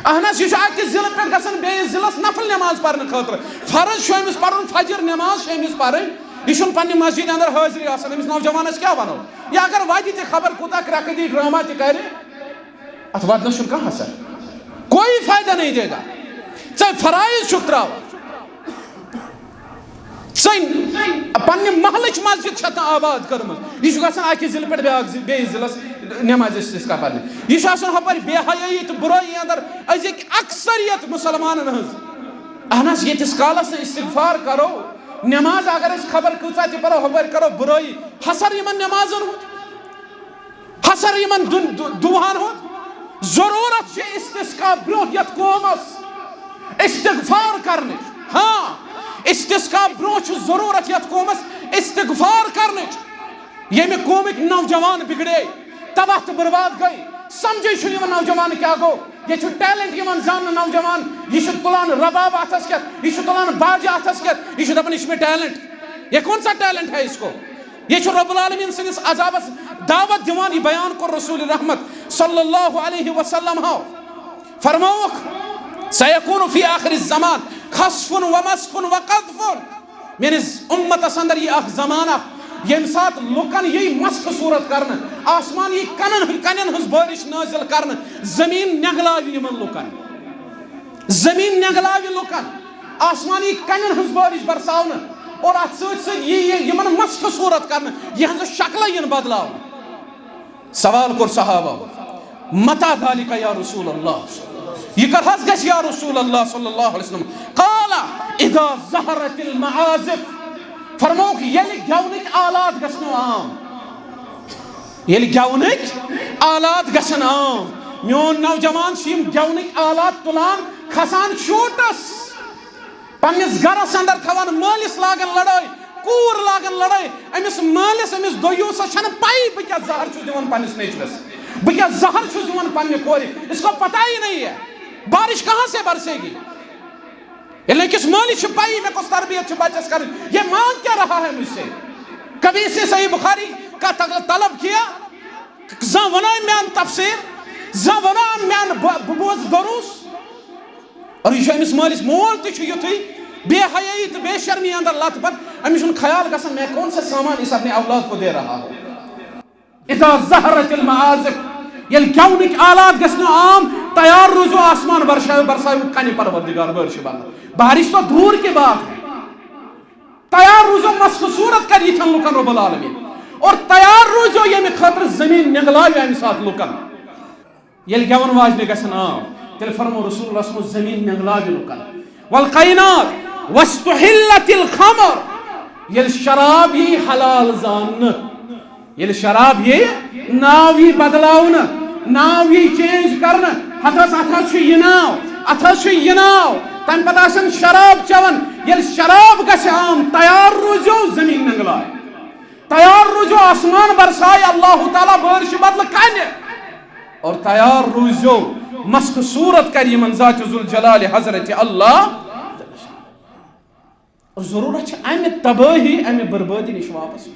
اہن حظ، یہِ چھُ اَکہِ ضلعہٕ پٮ۪ٹھ گژھان بیٚیِس ضلعس نفل نماز پرنہٕ خٲطرٕ۔ فرض چھُ أمِس پرُن، فجر نماز چھِ أمِس پرٕنۍ، یہِ چھُنہٕ پننہِ مسجدِ اندر حٲضری آسان۔ أمِس نوجوانس کیٛاہ ونو؟ یہِ اگر وتہِ تہِ خبر کوٗتاہ کرٛٮ۪کہٕ دی، ڈرامہ تہِ کرِ، اتھ ودنس چھُنہٕ کانٛہہ اثر، کوئی فائدہ نہیں دے گا۔ ژےٚ فرائض چھُکھ تراوان۔ ژٔنۍ پننہِ محلٕچ مسجد چھےٚ تہٕ آباد کٔرمٕژ۔ یہِ چھُ گژھان اَکہِ ضلعہٕ پٮ۪ٹھ بیٛاکھ ضلعہٕ، بیٚیِس ضلعس نمازِ استسقا پرنہِ۔ یہِ چھُ آسان ہُپٲرۍ بے حیٲیی تہٕ بُرٲیی اندر أزِکۍ اکثریت مُسلمانن ہٕنٛز۔ اہن حظ، ییٖتِس کالس نہٕ استغفار کرو، نماز اگر أسۍ خبر کۭژاہ تہِ پرو، ہُپٲرۍ کرو بُرٲیی۔ حسر یِمن نمازن ہُنٛد۔ حسر یِمن دُن-، دُ-، دُعاہن ہُنٛد۔ ضروٗرت چھِ استسقا برونٛہہ یتھ قومس استغفار کرنٕچ۔ ہاں، استسقا برونٛہہ چھُ ضروٗرت یتھ قومس استغفار کرنٕچ۔ ییٚمہِ قومٕکۍ نوجوان بگڑے، تباہ تہٕ برباد گٔے، سمجھے چھُنہٕ یِوان نوجوان کیٛاہ گوٚو۔ ییٚتہِ چھُ ٹیلنٹ یِوان زاننہٕ نوجوان، یہِ چھُ تُلان رباب اتھس کٮ۪تھ، یہِ چھُ تُلان باجہِ اتھس کٮ۪تھ، یہِ چھُ دپان، یہِ چھُ مےٚ ٹیلنٹ۔ یہ کون سا ٹیلنٹ ہے اس کو؟ یہ چھُ رب العالمین سٕنٛدِس عذابس دعوت دِوان، یہِ بیان کوٚر رسول رحمت صلی اللہ علیہ وسلم ہو۔ فرمووُکھ، سیکون فی آخر الزمان خسف و مسخ و قذف۔ میٲنِس اُمتس اندر یہِ اکھ زمانہ، ییٚمہِ ساتہٕ لُکن یی مسخ صورت کرنہٕ، آسمان یی کنن، کنن ہٕنٛز بٲرِش نٲزِل کرنہٕ، زمین نگلاوِ یِمن لُکن۔ زمین نگلاوِ لُکن، آسمانی کنن ہٕنٛز بارش برساونہٕ، اور اتھ سۭتۍ سۭتۍ یی یہِ یِمن مسخ صورت کرنہٕ، یِہنٛزٕ شکلہٕ یِن بدلاونہٕ۔ سوال کوٚر صحابہ، متى ذلك يا رسول الله؟ یہِ کر حظ گژھِ یا رسول اللہ صلی اللہ علیہ وسلم؟ قال اذا ظهرت المعازف۔ فرمووُکھ، ییٚلہِ گٮ۪ونٕکۍ آلات گژھنو عام۔ ییٚلہِ گٮ۪ونٕکۍ آلات گژھن عام، میون نوجوان چھُ یِم گٮ۪ونٕکۍ آلات تُلان، کھسان شوٗٹس، پننِس گرس اندر تھاوان مٲلِس لاگان لڑٲے، کوٗر لاگان لڑٲے۔ أمِس مٲلِس، أمِس دیوٗسس چھنہٕ پَیی بہٕ کیٛاہ زہر چھُس دِوان پننِس نیٚچوِس، بہٕ کیٛاہ زہر چھُس دِوان پننہِ کورِ۔ اس کو پتہ ہی نہیں ہے بارش کہاں سے برسے گی۔ ییٚلہِ أکِس مٲلِس چھِ پَیی مےٚ کۄس تربیت چھِ بچس کرٕنۍ، یہ مانگ کیا رہا ہے مجھ سے۔ کبھی اس نے صحیح بخاری کا تغ-، طلب کیا، زانٛہہ وَنو أمۍ میٛانہِ تفسیٖر، زانٛہہ وَنو أمۍ میٛانہِ بہٕ، بہٕ بوزٕ دروس۔ اور یہِ چھُ أمِس مٲلِس، مول تہِ چھُ یُتھُے بے حیٲیی تہٕ بے شرمی اندر لت پت، أمِس چھُنہٕ خیال گژھان، میں کون سا سامان اس اپنے اولاد کو دے رہا ہوں۔ اذا ظہرت المعازف، ییٚلہِ گٮ۪ونٕکۍ آلات گژھنو عام، تیار روٗزِو، آسمان برشاوِ، برساوِ کنہِ پروردگار بٲرشہِ بدلہٕ۔ بارش تو دور کی بات ہے۔ تیار روٗزِو، مسخ صورت کرِ یِتھٮ۪ن لُکن رب العالمین۔ اور تیار روٗزِو ییٚمہِ خٲطرٕ زٔمیٖن نٮ۪نٛگلاوِ اَمہِ ساتہٕ لُکن۔ ییٚلہِ گٮ۪وَن واجنہِ گژھن عام، تیٚلہِ فرموو رسول اللہ صلی اللہ علیہ وسلم، زٔمیٖن نٮ۪نٛگلاوِ لُکن۔ والقینات واستحلت الخمر، ییٚلہِ شراب یی حلال زاننہٕ، ییٚلہِ شراب یی، ناو یی بدلاونہٕ، ناو یی چینج کرنہٕ، ہتہٕ حظ، اتھ حظ چھُ یہِ ناو، اتھ حظ چھُ یہِ ناو، تمہِ پتہٕ آسن شراب چٮ۪وان۔ ییٚلہِ شراب گژھِ عام، تیار روٗزِو، زٔمیٖن نٮ۪نٛگلاوِ۔ تیار روٗزِو، آسمان برساوِ اللہ تعالیٰ بٲرشہِ بدلہٕ کنہِ۔ اور تیار روٗزِو، مسخ صورت کرِ یِمن ذات ذوالجلال حضرت اللہ۔ اور ضروٗرت چھِ امہِ تبٲہی، امہِ بربٲدی نِش واپس یُن۔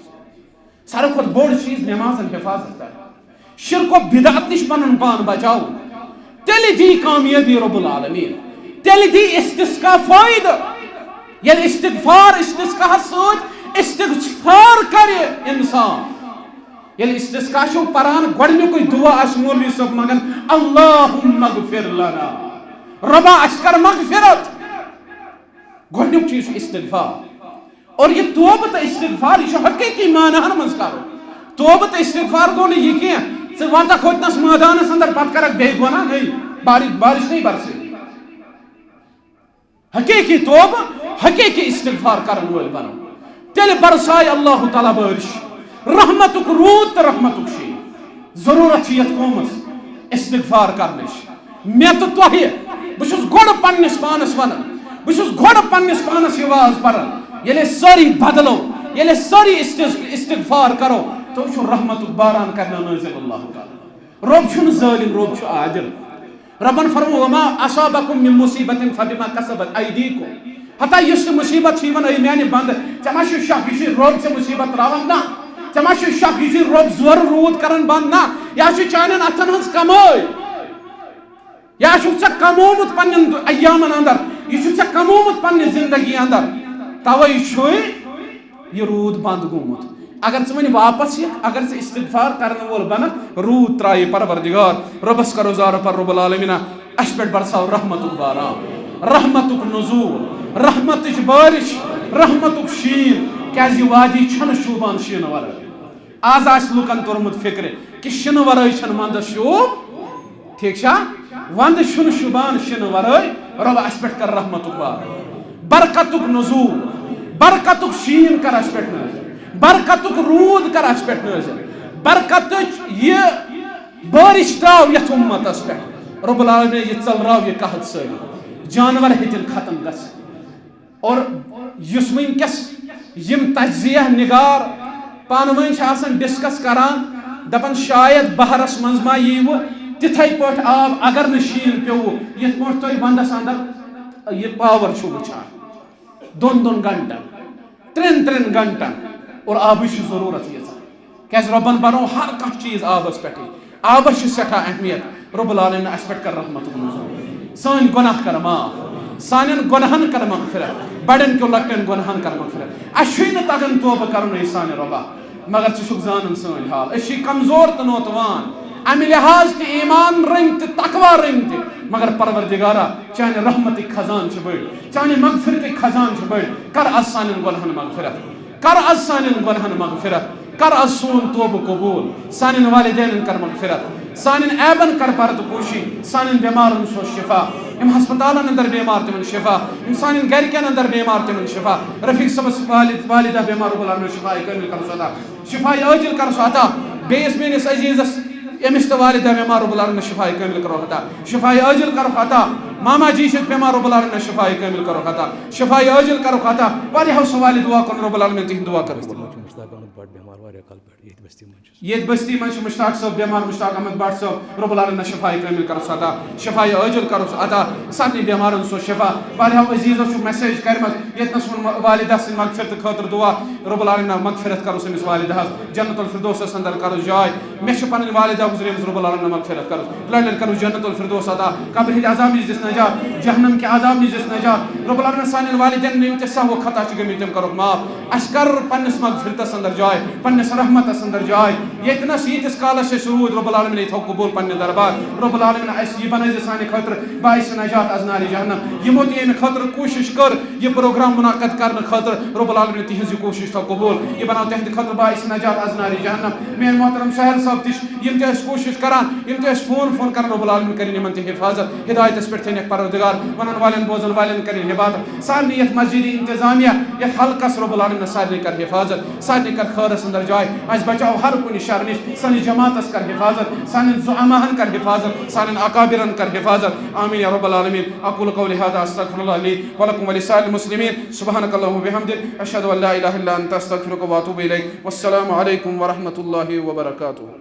ساروی کھۄتہٕ بوٚڑ چیٖز نمازن حفاظت کرٕنۍ، شرک و بدعت نِش پنُن پان بچاوُن۔ تیٚلہِ دی کامیٲبی رب العالمین، تیٚلہِ دی استسقا فٲیدٕ۔ ییٚلہِ استغفار، استسقاہس سۭتۍ استغفار کرِ انسان، ییٚلہِ استسقا چھُو پران، گۄڈٕنیُکُے دعا آسہِ مولوی صٲب منگان، اللہم اغفر لنا، رۄبا، اَسہِ کر مغفرت۔ گۄڈٕنیُک چیٖز چھُ استغفار۔ اور یہِ توبہٕ تہٕ استغفار، یہِ چھُ حقیٖقی معناہن منٛز کرُن۔ توبہٕ تہٕ استغفار گوٚو نہٕ یہِ کینٛہہ، ژٕ واتکھ ہوٚتنس مٲدانس اندر، پتہٕ کرکھ بیٚیہِ گۄناہ، نہیں، بارش، بارش نہیں برسے۔ حقیٖقی توبہٕ، حقیٖقی استغفار کرن وٲلۍ بنو، تیٚلہِ برسایہِ اللہ تعالیٰ بٲرِش، رحمتُک روٗد تہٕ رحمتُک شیٖن۔ ضروٗرت چھِ یتھ قومس استغفار کرنٕچ۔ مےٚ تہٕ تۄہہِ، بہٕ چھُس گۄڈٕ پننِس پانس ونان، بہٕ چھُس گۄڈٕ پننِس پانس یہِ واز پران، ییٚلہِ أسۍ سٲری بدلو، ییٚلہِ أسۍ سٲری استغ-، استغفار کرو، تہٕ وٕچھو رحمتُک باران کرنہٕ نٲزِل اللہ تعالیٰ۔ رۄب چھُنہٕ ظٲلِم، رۄب چھُ عادل۔ رۄبن فرموو، "وما اصابکم من مصیبت فبما کسبت ایدیکم۔" ہتا یُس تہِ مصیبت چھِ یِوان، اے میانہِ بندٕ، ژےٚ ما چھُ شک یہِ چھُ رۄب ژےٚ مصیبت تراوان؟ نہ، ژےٚ ما چھُ شک یہِ چھُ رۄب زورٕ روٗد کران بند؟ نہ، یا چھُ چانٮ۪ن اتھن ہٕنٛز کمٲے، یا چھُکھ ژےٚ کمومُت پننٮ۪ن ایامن اندر، یہِ چھُ ژےٚ کمومُت پننہِ زندگی اندر، توے چھُے یہِ روٗد بنٛد گوٚمُت۔ اگر ژٕ وۄنۍ واپس یِکھ، اگر ژٕ استغفار کرن وول بنکھ، روٗد ترٛایہِ پروردگار۔ رۄبس کرو زارٕ پر رب العالمینا، اسہِ پٮ۪ٹھ برساو رحمتُک باران، رحمتُک نزول، رحمتٕچ بارش، رحمتُک شیٖن، کیازِ یہِ وادی چھنہٕ شوٗبان شیٖنہٕ ورٲے۔ آز آسہِ لُکن توٚرمُت فکرِ کہِ شِنہٕ ورٲے چھنہٕ ونٛدس شوٗب۔ ٹھیٖک چھا؟ ونٛدٕ چھُنہٕ شوٗبان شِنہٕ ورٲے۔ رۄب، اسہِ پٮ۪ٹھ کر رحمتُک بار، برکتُک نزول، برکتُک شیٖن کر اسہِ پٮ۪ٹھ نٲزِل، برکتُک روٗد کر اسہِ پٮ۪ٹھ نٲزِل، برکتٕچ یہِ بٲرِش تراو یتھ اُمتس پٮ۪ٹھ۔ رۄب العالمین، یہِ ژلراو یہِ قحط سٲری، جانور ہیٚتِن ختم گژھِتھ۔ اور یُس وٕنکیٚس یِم تجزیہ نگار پانہٕ ؤنۍ چھِ آسان ڈسکس کران، دپان شاید بہارس منٛز ما ییٖوٕ تِتھے پٲٹھۍ آب، اگر نہٕ شیٖن پیوٚو، یِتھ پٲٹھۍ تُہۍ ونٛدس اندر یہِ پاور چھُو وٕچھان، دۄن دۄن گھنٹن، ترٛٮ۪ن ترٛٮ۪ن گھنٹن، اور آبٕچ چھِ ضروٗرت ییٖژاہ۔ کیازِ رۄبن بنوو ہر کانٛہہ چیٖز آبس پٮ۪ٹھٕے۔ آبس چھِ سٮ۪ٹھاہ اہمیت۔ رب العالمین اسہِ پٮ۪ٹھ کر رحمتُک نزول۔ سٲنۍ گۄناہ کر معاف۔ سانٮ۪ن گۄناہن کر مغفرت۔ بڑٮ۪ن کیو لۄکٹٮ۪ن گۄناہن کر مغفرت۔ اسہِ چھُے نہٕ تگان توبہٕ کرُن، اے سانہِ رۄبا، مگر ژٕ چھُکھ زانان سٲنۍ حال۔ أسۍ چھِ کمزور تہٕ نوتوان۔ امہِ لحاظ تہِ ایمان رٔنۍ تہِ تقوی رٔنۍ تہِ۔ مگر پروردگارا، چانہِ رحمتٕکۍ خزان چھِ بٔڑۍ۔ چانہِ مغفرتٕکۍ خزان چھِ بٔڑۍ۔ کر از سانٮ۪ن گۄناہن مغفرت۔ کر از سانٮ۪ن گۄناہن مغفرت، کر از سون توبہٕ قبول، سانٮ۪ن والدینن کر مغفرت، سانٮ۪ن عیبن کر پردٕ پوشی، سانٮ۪ن بٮ۪مارن سوز شفا، یِم ہسپتالن اندر بٮ۪مار تِمن شفا، یِم سانٮ۪ن گرِکٮ۪ن اندر بٮ۪مار تِمن شفا، رفیق صٲبس والد والدہ بٮ۪مار رب العالمین شفا کامل کرو عطا، شفا عاجل کرو عطا، بیٚیِس میٲنِس عزیزس أمِس تہٕ والدہ بٮ۪مار رب العالمین شفا کامل کرو عطا، شفا عاجل کرو عطا، ماما جی چھِ بیمار، رب العالمین شفا کامل کرو عطا، شفا عاجل کرو عطا۔ واریاہو سوالہِ دعا کوٚر، رب العالمین تِہنٛد دعا کٔر۔ مشتاق احمد بٹ بیمار واریاہ کال پٮ۪ٹھ ییٚتھۍ بستی منٛز چھُس۔ ییٚتھۍ بستی منٛز چھُ مشتاق صٲب بیمار، مشتاق احمد بٹ صٲب، رب العالمین شفا کامل کرو عطا، شفا عاجل کرو عطا۔ سارنٕے بیمارن سوز شفا۔ واریاہو عزیزو چھُ میسیج کرمژ، ییٚتنس ووٚن والدہ سٕنٛدِ مغفرت خٲطرٕ دعا، رب العالمین مغفرت کرو أمِس والدہس، جنت الفردوسس اندر کرو جاے۔ مےٚ چھِ پنٕنۍ والدہ گُزریمٕژ، رب العالمین مغفرت کرو، لڑٮ۪ن کرو جنت الفردوس عطا، قبر ہٕنٛدِ عذاب نِش دِس نجات، جہنم کہِ عذاب نِش دِس نجات۔ رب العالمین سانٮ۪ن والدین یِم تہِ سہو خطا چھِ گٔمٕتۍ تِم کرُکھ معاف۔ اسہِ کر پننِس مغفرتس اندر جاے، پننِس رحمتس اندر جاے۔ ییٚتنس ییٖتِس کالس أسۍ روٗدۍ، رب العالمین یہِ تھاو قبول پننہِ دربار۔ رب العالمین اسہِ یہِ بنٲیزِ سانہِ خٲطرٕ باعث نجات از نارِ جہنم۔ یِمو تہِ ییٚمہِ خٲطرٕ کوٗشش کٔر یہِ پروگرام منعقد کرنہٕ خٲطرٕ، رب العالمین تِہنٛز یہِ کوٗشش تھاو قبول۔ یہِ بناو تِہنٛدِ خٲطرٕ باعث نجات از نارِ جہنم۔ میٲنۍ محترم سہیل صٲب تہِ چھِ، یِم تہِ ٲسۍ کوٗشش کران، یِم تہِ ٲسۍ فون فون کران، رب العالمین کٔرِن یِمن تہِ حفاظت، ہدایتس پٮ۪ٹھ تھٲینکھ پروردگار، ونن والٮ۪ن بوزن والٮ۪ن کٔرِن حفاظت۔ سارنٕے یتھ مسجد انتظامیہ، یتھ حلقس رب العالمین سارنٕے کر حفاظت، سارنٕے کر خٲرس اندر جاے، اسہِ بچاو ہر کُنہِ شر نِش، سٲنِس جماعتس کر حفاظت، سانٮ۪ن زعماہن کر حفاظت، سانٮ۪ن اکابرن کر حفاظت۔ آمین یا رب العالمین۔ اقول قولی هذا استغفر الله لي ولكم ولسائر المسلمين۔ سبحانك اللهم وبحمدك، اشهد ان لا اله الا انت، استغفرك واتوب اليك۔ والسلام عليكم ورحمة الله وبركاته۔